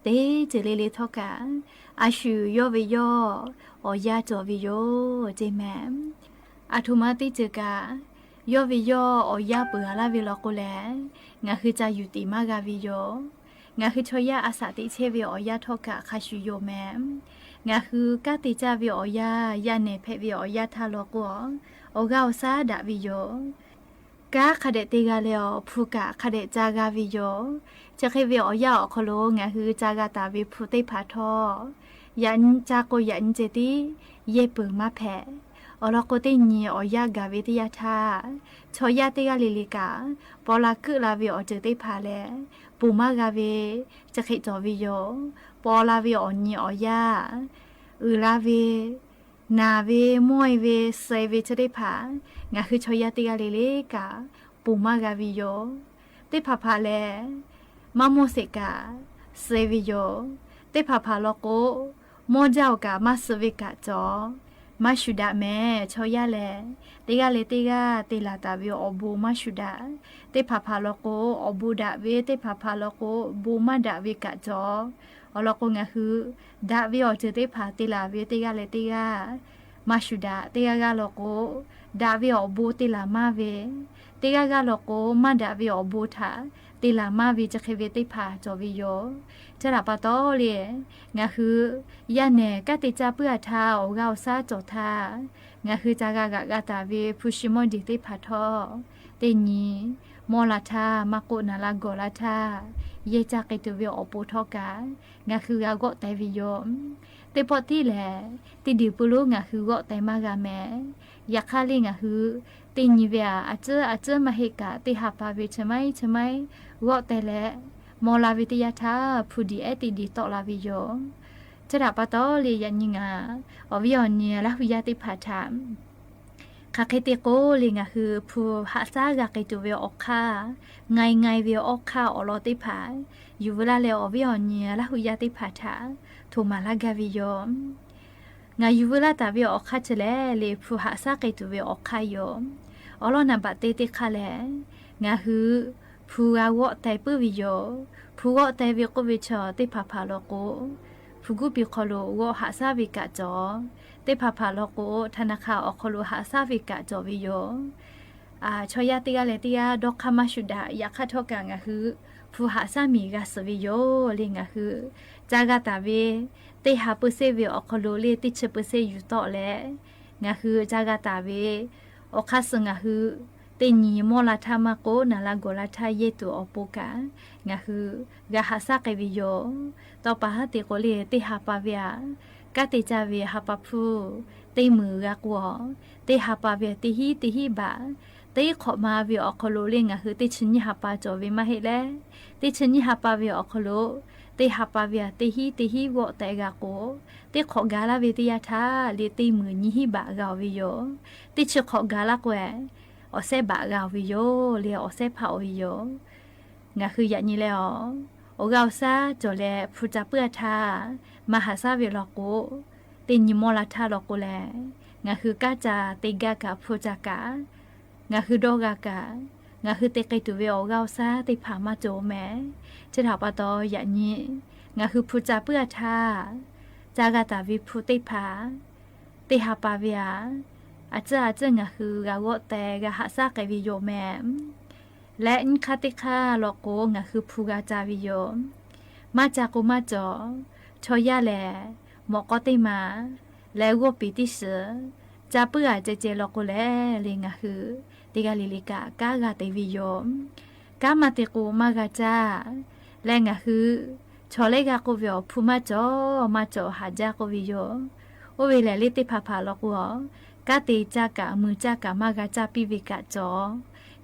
teˇ ceuˬ le le htawˇ kaꞈ, a shu yawˇ ve yawˇ awˬ yanˇ cawˬ ve yoˬ ceˇ mehˍ. Aˬ htoꞈ ma teˇ ceuˬ kaꞈ, yawˇ ve yawˇ awˬ yanˇ peuˬ a laˇ ve law k'o lehˬ, ngaˬ hui ca yuˬ tiꞈ maˇ g'a ve yoˬ. Ngaˬ hui chaw yaˇ a shaꞈ teꞈ chehˇ ve awˬ yanˇ htawˇ kaꞈ hk'a shuˍ yoˬ mehˍ. Ngaˬ hui kanˉ te caˇ ve awˬ yanˇ, yaˇ nehˬ hpehꞈ ve awˬ yanˇ htaˇ law k'o, awˬ g'aˇ awˬ shaˉ daꞈ ve yoˬ. Kanˉ hk'a dehꞈ te g'a leh awˬ hpu kaꞈ hk'a dehꞈ ca g'a ve yoˬ. Chi hk'e ve awˬ yanˇ awˬ hk'aw lo ngaˬ hui ca g'a taˍ ve hpu teˇ hpaˍ htawˇ, yaꞈ nyi ca k'o yaꞈ nyi ceh tiˉ yehˇ peuˬ maˇ hpehꞈ. Awˬ lawn k'o, teˇ nyi awˬ yanˇ gaˬ ve teˇ yanˇ htaˇ, chaw yaˇ teˇ g'aˇ le le kaꞈ paw la keuˆ la ve awˬ ceuˬ teˇ hpaˍ lehˬ, ponˬ maˇ g'a ve chi hk'e cawˬ ve yoˬ. Paw la ve awˬ nyi awˬ yanˇ, uiˍ la ve, naˬ ve, mawˇ-e ve, suh-e ve chi teˇ hpaˍ, ngaˬ hui chaw yaˇ teˇ g'aˇ le le kaꞈ ponˬ maˇ g'a ve yoˬ. Teˇ hpaˍ hpaˍ lehˬ, maˇ mawˇ sheˍ kaꞈ suh-e ve yoˬ. Teˇ hpaˍ hpaˍ law k'o, mawˇ jaˇ-oˬ kaꞈ maˇ suh ve kaꞈ cawˬ. Maˇ shuˍ daꞈ mehˍ. Chaw yaˇ lehˬ, teˇ g'aˇ leh teˇ g'aˇ te laˬ taˍ ve awˬ bon maˇ shuˍ daꞈ. Teˇ hpaˍ hpaˍ law k'o, awˬ bon daꞈ ve, teˇ hpaˍ hpaˍ law k'o, bon maˇ daꞈ ve kaꞈ cawˬ. Awˬ lawn k'o, ngaˬ hui daꞈ ve awˬ ceuˬ teˇ hpaˍ te laˬ ve teˇ g'aˇ leh teˇ g'aˇ maˇ shuˍ daꞈ. Teˇ g'aˇ g'aˇ law k'o, daꞈ ve awˬ bon te laˬ maˇ ve, teˇ g'aˇ g'aˇ law k'o, maˇ daꞈ ve awˬ bon htaꞈ te laˬ maˇ ve chi hk'e ve teˇ hpaˍ cawˬ ve yoˬ. Chi htaꞈ pa taw le, ngaˬ hui yaˇ nehˬ kanˉ te caˇ puiˉ a htaˇ, awˬ g'aˇ awˬ shaˉ cawˬ htaˇ, ngaˬ hui ca g'a g'aꞈ g'a taˍ ve hpu shi mawˇ jeˬ teˇ hpaˍ htawˇ, teˇ nyi mawˇ la htaˇ, maˇ k'oˆ naˬ la gawˬ la htaˇ, yehˇ caˇ k'ai tuˬ ve awˬ pon htawˇ kaꞈ, ngaˬ hui g'a g'awˆ teh ve yoˬ. Teˇ pawˆ tiˉ lehˬ, teˇ diˬ pu lonˉ ngaˬ hui g'awˆ teh maˇ g'a mehˍ. Yaꞈ hk'aˇ le ngaˬ hui teˇ nyi ve aꞈ, a ciˉ a ciˉ maˇ heˆ kaꞈ, teˇ ha pa ve chi maiˉ chi maiˉ g'awˆ teh leh, maw la ve teˇ yanˇ htaˇ hpu diˬ ehˉ teˇ diˬ tawˆ la ve yoˬ. Chi htaꞈ pa taw le, yaꞈ nyi ngaˬ awˬ viˉ awˬ nyi Laˇ hu yaˇ teˇ hpaˍ htaꞈ hk'aˬ hk'e te k'o le, ngaˬ hui hpu haꞈ shaˉ g'a k'ai tuˬ ve awˬ hk'aˇ, ngai ngai ve awˬ hk'aˇ awˬ lawn teˇ hpaˍ yuˬ veu laˇ leh, awˬ viˉ awˬ nyi Laˇ hu yaˇ teˇ hpaˍ htaꞈ htoꞈ maˍ laˇ gaˇ ve yoˬ. Ngaˬ yuˬ veu laˇ taˍ ve awˬ hk'aˇ chi lehˬ le, hpu haꞈ shaˉ k'ai tuˬ ve awˬ hk'aˇ yoˬ. Awˬ lawn naˍ baꞈ te teˇ hk'aˇ lehˬ, ngaˬ hui hpu g'a g'awˆ teh puiˉ ve yoˬ. Hpu g'awˆ teh ve k'oˆ ve chaw teˇ hpaˍ hpaˍ law k'o, hpu guˇ piˬ hk'aw lo g'awˆ haꞈ shaˉ ve kaꞈ cawˬ. Teˇ hpaˍ hpaˍ law k'o, htaꞈ na hk'a awˬ hk'aw lo haꞈ shaˉ ve kaꞈ cawˬ ve yoˬ. Chaw yaˇ teˇ g'aˇ leh teˇ g'aˇ dawˇ hk'aˇ maˇ shuˍ daꞈ. Yaꞈ hk'aˇ htawˇ kaꞈ ngaˬ hui hpu haꞈ shaˉ miˬ g'a suhˍ ve yoˬ le. Ngaˬ hui ca g'a taˍ ve teˇ ha peu seˇ ve awˬ hk'aw lo le teˇ chi peu seˇ yuˬ tawˆ leh, ngaˬ hui ca g'a taˍ ve awˬ hk'aˇ suh ngaˬ hui teˇ nyi mawˇ la htaˇ maˇ k'oˆ naˬ la gawˬ la htaˇ yehˇ tuˬ awˬ pon kaꞈ, ngaˬ hui g'a haꞈ shaˉ k'ai ve yoˬ. Tawˇ pa haˉ te k'o le, teˇ ha pa ve aꞈ, kanˉ te caˇ ve ha pa hpu teˇ meunˍ g'a k'o, teˇ ha pa ve aꞈ teˇ hinˉ teˇ hinˉ baꞈ, teˇ hk'awꞈ ma ve awˬ hk'aw lo le ngaˬ hui teˇ chi nyiˇ ha pa cawˬ ve maˇ heˆ leh, teˇ chi nyiˇ ha pa ve awˬ hk'aw lo teˇ ha pa ve aꞈ teˇ hinˉ teˇ hinˉ g'awˆ teh g'a k'o, teˇ hk'awꞈ ga laˇ ve teˇ yanˇ htaˇ le teˇ meunˍ nyiˇ hinˉ baꞈ g'a-oˬ ve yoˬ. Teˇ chi hk'awꞈ ga laˇ k'o, awˬ shehˉ baꞈ g'a-oˬ ve yoˬ le, awˬ shehˉ hpaˆ-oˬ ve yoˬ. Ngaˬ hui yaꞈ nyi leh awˬ, awˬ g'aˇ awˬ shaˉ cawˬ leh hpu ca puiˉ a htaˇ, maˇ haꞈ shaˉ ve law k'o, teˇ nyi mawˇ la htaˇ law k'o lehˬ, ngaˬ hui kanˉ ca te gaˇ kaꞈ hpu ca kaꞈ, ngaˬ hui dawˇ g'a kaꞈ, ngaˬ hui te k'ai tuˬ ve awˬ g'aˇ awˬ shaˉ teˇ hpaˍ maˇ cawˬ mehˍ. Chi htaꞈ pa taw yaꞈ nyi ngaˬ hui hpu ca puiˉ a htaˇ, ca g'a taˍ ve hpu teˇ hpaˍ teˇ ha pa ve aꞈ, a ciˉ a ciˉ ngaˬ hui g'a g'awˆ teh g'a haꞈ shaˉ k'ai ve yoˬ mehˍ. Leh nyiˇ hk'aˇ teˇ hk'aˇ law k'o ngaˬ hui hpu g'a ca ve yoˬ. Maˇ ca k'o maˇ cawˬ. Chaw yaˇ lehˬ, mawꞈ k'aw teˇ ma leh g'awˇ piˍ teˇ shiˍ ca puiˉ a ceh ceh law k'o lehˬ le, ngaˬ hui teˇ g'aˇ le le kaꞈ kanˉ g'a te ve yoˬ. Kanˉ maˇ te k'o maˇ g'a caˇ. Leh ngaˬ hui chaw lehˉ g'a k'oˆ ve awˬ hpu maˇ cawˬ maˇ cawˬ haꞈ jaˇ k'oˆ ve yoˬ. Oˇ ve lehˬ le teˇ hpaˍ hpaˍ law k'o, kanˉ te caˇ kaꞈ mui caˇ kaꞈ maˇ g'a caˇ piˇ ve kaꞈ cawˬ.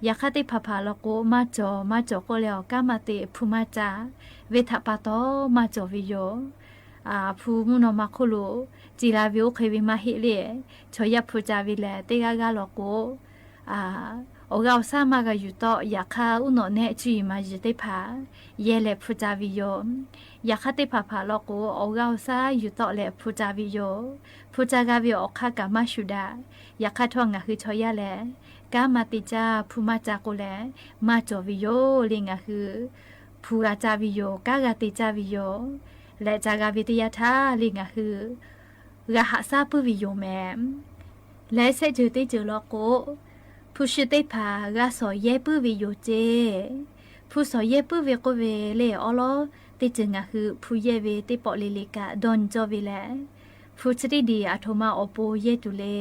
Yaꞈ hk'aˇ teˇ hpaˍ hpaˍ law k'o, maˇ cawˬ maˇ cawˬ k'oˆ leh awˬ kanˉ maˇ te hpu maˇ caˇ ve htaꞈ pa taw maˇ cawˬ ve yoˬ. Hpu mvuhˇ naw ma hk'oˆ lo ce la ve oˇ hk'e ve maˇ heˆ le. Chaw yaˇ hpu ca ve lehˬ teˇ g'aˇ g'aˇ law k'o, awˬ g'aˇ awˬ shaˉ maˇ g'a yuˬ tawˆ. Yaꞈ hk'aˇ uˉ nawꞈ nehˆ cuˇ yiˍ maˍ yiˍ teˇ hpaˍ yehˇ leh hpu ca ve yoˬ. Yaꞈ hk'aˇ teˇ hpaˍ hpaˍ law k'o, awˬ g'aˇ awˬ shaˉ yuˬ tawˆ leh hpu ca ve yoˬ. Hpu ca g'a ve awˬ hk'aˇ kaꞈ maˇ shuˍ daꞈ. Yaꞈ hk'aˇ htawˇ ngaˬ hui chaw yaˇ lehˬ, Kanˉ maˇ te caˇ, hpu maˇ ca k'o leh, maˇ cawˬ ve yoˬ le. Ngaˬ hui hpu g'a caˇ ve yoˬ, kanˉ g'a te caˇ ve yoˬ. Leh ca g'a ve teˇ yanˇ htaˇ le ngaˬ hui g'a haꞈ shaˉ puiˉ ve yoˬ mehˍ. Leh shehˆ ceuˬ teˇ ceuˬ law k'o, hpu shi teˇ hpaˍ g'a shawˍ yehˇ puiˉ ve yoˬ ceˇ. Hpu shawˍ yehˇ puiˉ ve k'oˆ ve le awˉ lawˉ teˇ ceuˬ ngaˬ hui hpu yehˇ ve teˇ pawˆ le le kaꞈ dawˇ nyi cawˇ ve leh, hpu chi teˇ diˬ aˬ htoꞈ ma awˬ pon yehˇ tuˬ le.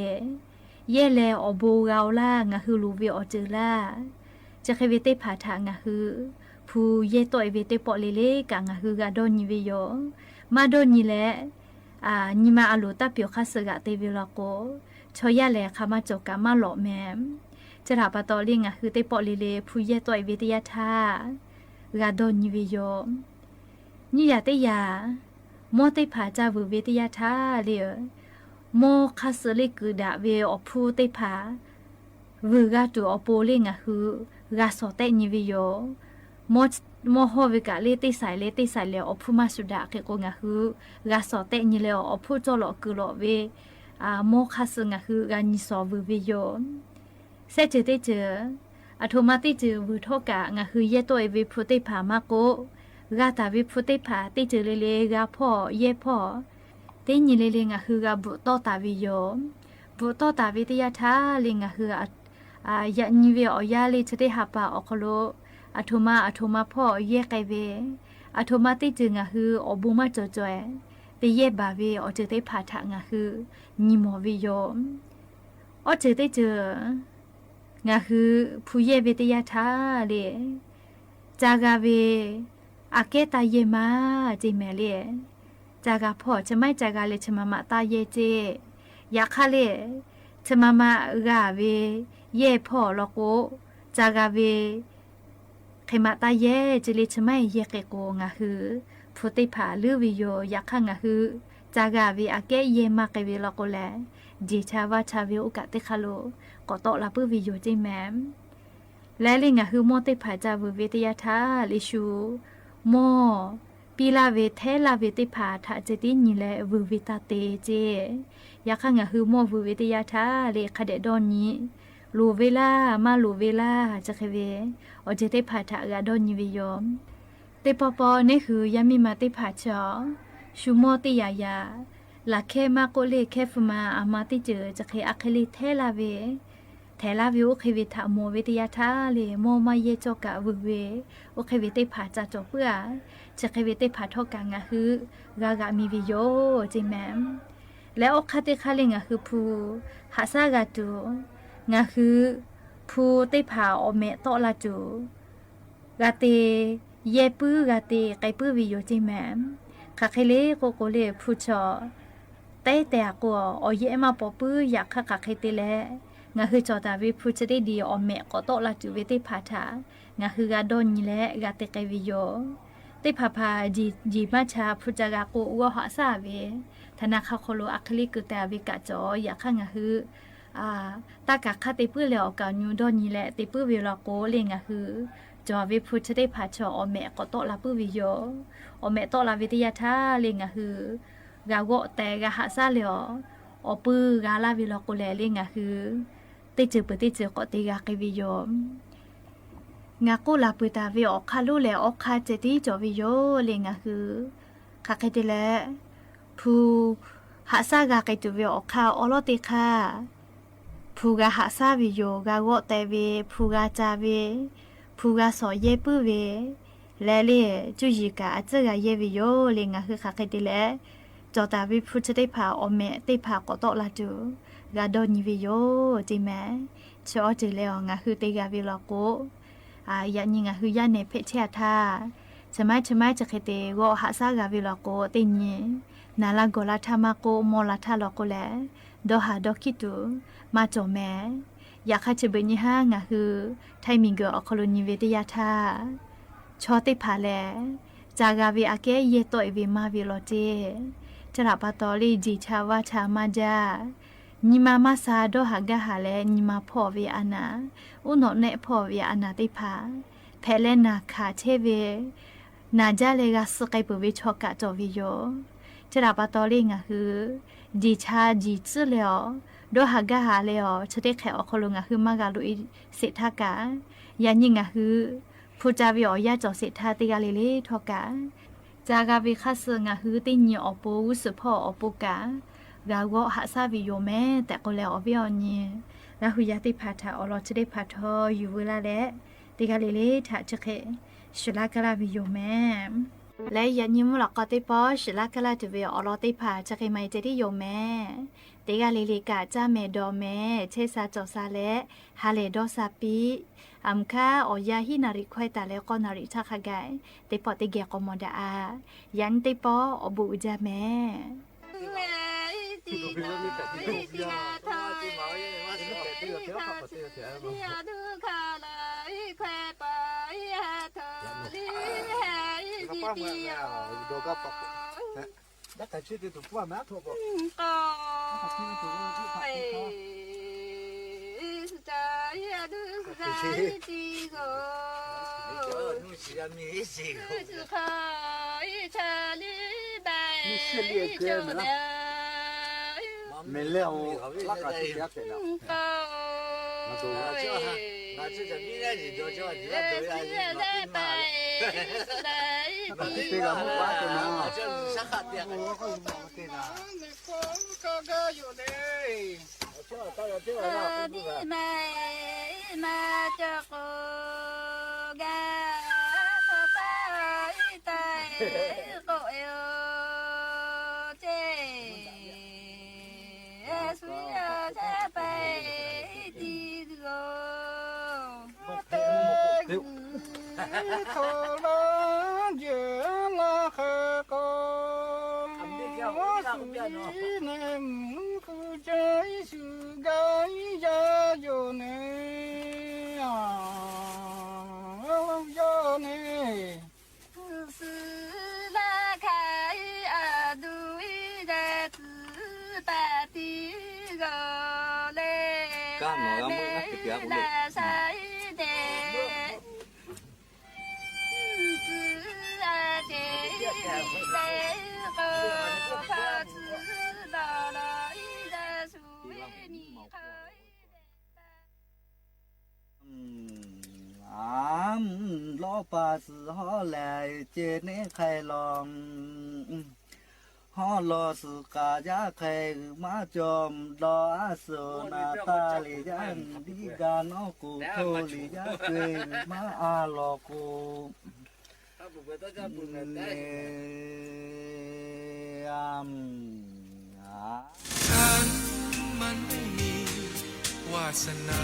Yehˇ leh awˬ bon g'a-o laˇ, ngaˬ hui loˍ ve awˬ ceuˬ laˇ. Chi hk'e ve teˇ hpaˍ htaꞈ ngaˬ hui hpu yehˇ tawˆ-e ve teˇ pawˆ le le kaꞈ ngaˬ hui g'a dawˇ nyi ve yoˬ. Maˇ dawˇ nyi leh, nyi ma a loˍ taˇ pyawˬ hk'aˇ suh g'aꞈ te ve law k'o, chaw yaˇ lehˬ hk'aˬ ma cawˬ kaꞈ maˇ lawꞈ mehˍ. Chi htaꞈ pa taw le ngaˬ hui teˇ pawˆ le le hpu yehˇ tawˆ-e ve teˇ yanˇ htaˇ g'a dawˇ nyi ve yoˬ. Nyiˇ yaꞈ teˇ yaꞈ, mawˇ teˇ hpaˍ ca vuiˬ ve teˇ yanˇ htaˇ le, mawˇ hk'aˇ suh le kuiˬ daꞈ ve awˬ hpfuhˇ teˇ hpaˍ vuiˬ g'a tuˬ awˬ pon le ngaˬ hui g'a shawˍ tehˆ nyi ve yoˬ. Mawˇ hawˇ ve kaꞈ le teˇ saiˍ le teˇ saiˍ lehˬ awˬ hpfuhˇ maˇ shuˍ daꞈ hk'e k'o ngaˬ hui g'a shawˍ tehˆ nyi leh awˬ hpfuhˇ cawˇ lawꞈ kuiˬ lawꞈ ve mawˇ hk'aˇ suh ngaˬ hui g'a nyi shawˍ vuiˬ ve yoˬ. Shehˆ ceuˬ teˇ ceuˬ, aˬ htoꞈ ma teˇ ceuˬ vuiˬ htawˇ kaꞈ ngaˬ hui yehˇ tawˆ-e ve hpu teˇ hpaˍ maˇ k'oˆ, g'a taˍ ve hpu teˇ hpaˍ teˇ ceuˬ le le g'a hpawˇ yehˇ hpawˇ, teˇ nyi le le ngaˬ hui g'a bvuhꞈ tawˆ taˍ ve yoˬ. Bvuhꞈ tawˆ taˍ ve teˇ yanˇ htaˇ le ngaˬ hui yaꞈ nyi ve awˬ yanˇ le chi teˇ ha pa awˬ hk'aw lo aˬ htoꞈ ma aˬ htoꞈ ma hpawˇ yehˇ k'ai ve, aˬ htoꞈ ma teˇ ceuˬ ngaˬ hui awˬ bon maˇ cawˬ cawˬ-e te yehˇ baˬ ve awˬ ceuˬ teˇ hpaˍ htaꞈ ngaˬ hui nyi mawˬ ve yoˬ. Awˬ ceuˬ teˇ ceuˬ ngaˬ hui hpu yehˇ ve teˇ yanˇ htaˇ le, ca g'a ve aꞈ kehˉ taˇ yehˇ maˇ ceˇ mehˍ le. Ca g'a hpawˇ chi maˇ heˆ ca g'a leh chi ma ma taˇ yehˇ ceˇ. Yaꞈ hk'aˇ le, chi ma ma g'a ve yehˇ hpawˇ law k'o, ca g'a ve hk'e ma taˇ yehˇ ceˇ le. Chi maˇ heˆ yehˇ k'e k'o ngaˬ hui hpu teˇ hpaˍ leuˉ ve yoˬ. Yaꞈ hk'aˇ ngaˬ hui ca g'a ve aꞈ kehˉ yehˇ maˇ k'ai ve law k'o lehˬ, jeˬ cha vaˇ cha ve oˇ kaꞈ teˇ hk'aˇ lo k'awꞈ tawˆ la puiˉ ve yoˬ ceˇ mehˍ. Leh le ngaˬ hui mawˇ teˇ hpaˍ ca vuiˬ ve teˇ yanˇ htaˇ le shu mawˇ piˇ laˇ ve htehˉ laˇ ve teˇ hpaˍ htaꞈ ceh tiˉ nyi leh vuiˬ ve taˇ te ceˇ. Yaꞈ hk'aˇ ngaˬ hui mawˇ vuiˬ ve teˇ yanˇ htaˇ le hk'a dehꞈ dawˇ nyi, loˍ ve laˇ maˇ loˍ ve laˇ chi hk'e ve awˬ ceuˬ teˇ hpaˍ htaꞈ g'a dawˇ nyi ve yoˬ. Teˇ pawˆ pawˆ neˇ hui yaˇ miˇ ma teˇ hpaˍ chaw shu mawˇ teˇ yaꞈ yaꞈ laˬ hkehˇ maˇ k'oˆ le hkehˇ hpu ma aˬ ma teˇ ceuˬ chi hk'e aˬ hk'e le htehˉ laˇ ve htehˉ laˇ ve oˇ hk'e ve htaꞈ mawˬ ve teˇ yanˇ htaˇ le mawˇ maˇ yehˇ cawˇ kaꞈ vuiˬ ve oˇ hk'e ve teˇ hpaˍ ca cawˬ puiˉ-a. Chi hk'e ve teˇ hpaˍ htawˇ kaꞈ ngaˬ hui g'a g'aꞈ mi ve yoˬ ceˇ mehˍ. Leh awˬ hk'aˇ teˇ hk'aˇ le ngaˬ hui hpu haꞈ shaˉ g'a tuˬ, ngaˬ hui hpu teˇ hpaˍ awˬ mehꞈ tawˆ la tuˬ, g'a te yehˇ puiˉ g'a te k'ai puiˉ ve yoˬ ceˇ mehˍ. Hk'aˬ hk'e le k'oˆ k'o le hpu chaw teˇ tehꞈ k'o awˬ yehˇ maˇ paw puiˉ. Yaꞈ hk'aˇ hk'aˬ hk'e te leh ngaˬ hui cawˬ taˍ ve hpu chi teˇ diˬ awˬ mehꞈ k'awꞈ tawˆ la tuˬ ve teˇ hpaˍ htaꞈ ngaˬ hui g'a dawˇ nyi leh g'a te k'ai ve yoˬ. Teˇ hpaˍ hpaˍ jeˬ maˇ cha hpu ca g'a k'o g'awˇ haꞈ shaˉ ve htaꞈ na hk'a hk'aw lo aˬ hk'e le keu te ve kaꞈ cawˬ. Yaꞈ hk'aˇ ngaˬ hui taˇ kaˬ hk'aˇ te puiˉ leh awˬ kaˍ awˬ nyu dawˇ nyi leh te puiˉ ve law k'o le ngaˬ hui cawˬ ve hpu chi teˇ hpaˍ chaw awˬ mehꞈ k'awꞈ tawˆ la puiˉ ve yoˬ. Awˬ mehꞈ tawˆ la ve teˇ yanˇ htaˇ le ngaˬ hui g'a g'awˆ tehꞈ g'a haꞈ shaˉ leh awˬ, awˬ pui g'a laˇ ve law k'o lehˬ le ngaˬ hui teˇ ceuˬ peuˬ teˇ ceuˬ k'awꞈ te g'a k'ai ve yoˬ. Ngaˬ k'oˆ laˬ peuˬ taˍ ve awˬ hk'aˇ lonˉ lehˬ awˬ hk'aˇ ceh tiˉ cawˬ ve yoˬ le ngaˬ hui. Hk'aˬ hk'e te leh, hpu haꞈ shaˉ g'a k'ai tuˬ ve awˬ hk'aˇ awˉ lawˉ teˇ hk'aˇ, hpu g'a haꞈ shaˉ ve yoˬ. G'a g'awˆ teh ve, hpu g'a ca ve, hpu g'a shawˍ yehˇ puiˉ ve, leh le, cuˇ yiˍ kaꞈ a tcuhˉ g'a yehˇ ve yoˬ le ngaˬ hui. Hk'aˬ hk'e te leh, cawˬ taˍ ve hpu chi teˇ hpaˍ awˬ mehꞈ teˇ hpaˍ k'awꞈ tawˆ la tuˬ g'a dawˇ nyi ve yoˬ ceˇ mehˍ. Chi awˬ ceuˬ leh awˬ ngaˬ hui te g'a ve law k'o, yaꞈ nyi ngaˬ hui yaˇ nehˬ hpehꞈ chehˇ-a htaˇ, chi maiˉ chi maiˉ chi hk'e te g'awˆ haꞈ shaˉ g'a ve law k'o teˇ nyi naˍ laˇ gawˬ laˇ htaˇ maˇ k'oˆ mawˇ la htaˇ law k'o lehˬ, dawˇ haˍ dawˇ hkiˉ tuˬ maˇ cawˬ mehˍ. Yaꞈ hk'aˇ chi beuꞈ nyi haˉ ngaˬ hui htaiˇ miˬguiˬ awˬ hk'aw lo nyi ve teˇ yanˇ htaˇ, chaw teˇ hpaˍ lehˬ, ca g'a ve aꞈ kehˉ yehˇ tawˆ-e ve maˇ ve law ceˇ. Chi htaꞈ pa taw le jeˬ cha vaˇ cha maˇ jaˇ. Nyi ma maˇ sha dawˇ haˍ gaˇ haˍ leh nyi ma hpawˇ ve a naˍ, uˉ nawꞈ nehˆ hpawˇ ve a naˍ teˇ hpaˍ hpehꞈ leh naˬ hkanˍ chehˇ ve, naˬ jaˇ leh g'a suh k'ai peuˬ ve chaw kaꞈ cawˬ ve yoˬ. Chi htaꞈ pa taw le ngaˬ hui jeˬ cha jeˬ tcuhˉ leh awˬ Dawˇ haˍ gaˇ haˍ leh awˬ chi teˇ hk'ehꞈ awˬ hk'aw lo ngaˬ hui maˇ g'a loꞈ e sheˍ htaˇ kaꞈ, yaꞈ nyi ngaˬ hui hpu ca ve awˬ yanˇ cawˬ sheˍ htaˇ teˇ g'aˇ le le htawˇ kaꞈ, ca g'a ve hk'aˇ suh ngaˬ hui teˇ nyi awˬ pon g'uˇ suhˍ hpawˇ awˬ pon kaꞈ g'a g'awˆ haꞈ shaˉ ve yoˬ mehˍ tehꞈ k'oˆ leh, awˬ viˉ awˬ nyi Laˇ hu yaˇ teˇ hpaˍ htaꞈ awˬ lawn chi teˇ hpaˍ htawˇ yuˬ veu laˇ leh, teˇ g'aˇ le le htaꞈ chi hk'e shiˍ laˇ kaˇ laˇ ve yoˬ mehˍ. Leh yaꞈ nyi mvuhˇ lawꞈ k'aw teˇ pawˆ shiˍ laˇ kaˇ laˇ tuˬ ve awˬ lawn teˇ hpaˍ chi hk'e maˇ heˆ ceh tiˉ yoˬ mehˍ. Teˇ g'aˇ le le kaꞈ caˇ mehˍ dawˬ mehˍ, chehˇ sha cawˬ sha leh ha lehˬ dawˇ sha piˇ. Aˬ mvuhˇ hk'aˇ awˬ yanˇ hiˉ naˍ riˍ hkawehˇ taˍ leh k'awˇ naˍ riˍ htaˇ hk'a gaˬ teˇ pawˆ teˇ geh k'awꞈ mawˬ daꞈ-a. Yaꞈ nyi teˇ pawˆ awˬ bon uiˍ jaˇ mehˍ. Aˬ, lawˇ pa suhˍ hawˉ lehˬ ce neˉ hk'ai law. Hawˉ law suhˍ k'aꞈ yaˇ hk'e uiˍ maˇ cawˬ, dawˇ a suhˍ naˍ taˇ liꞈ yaˇ, diˇ ga nawˉ k'oˍ hto liꞈ yaˇ ceh uiˍ maˇ a lawˬ k'o, วาสนา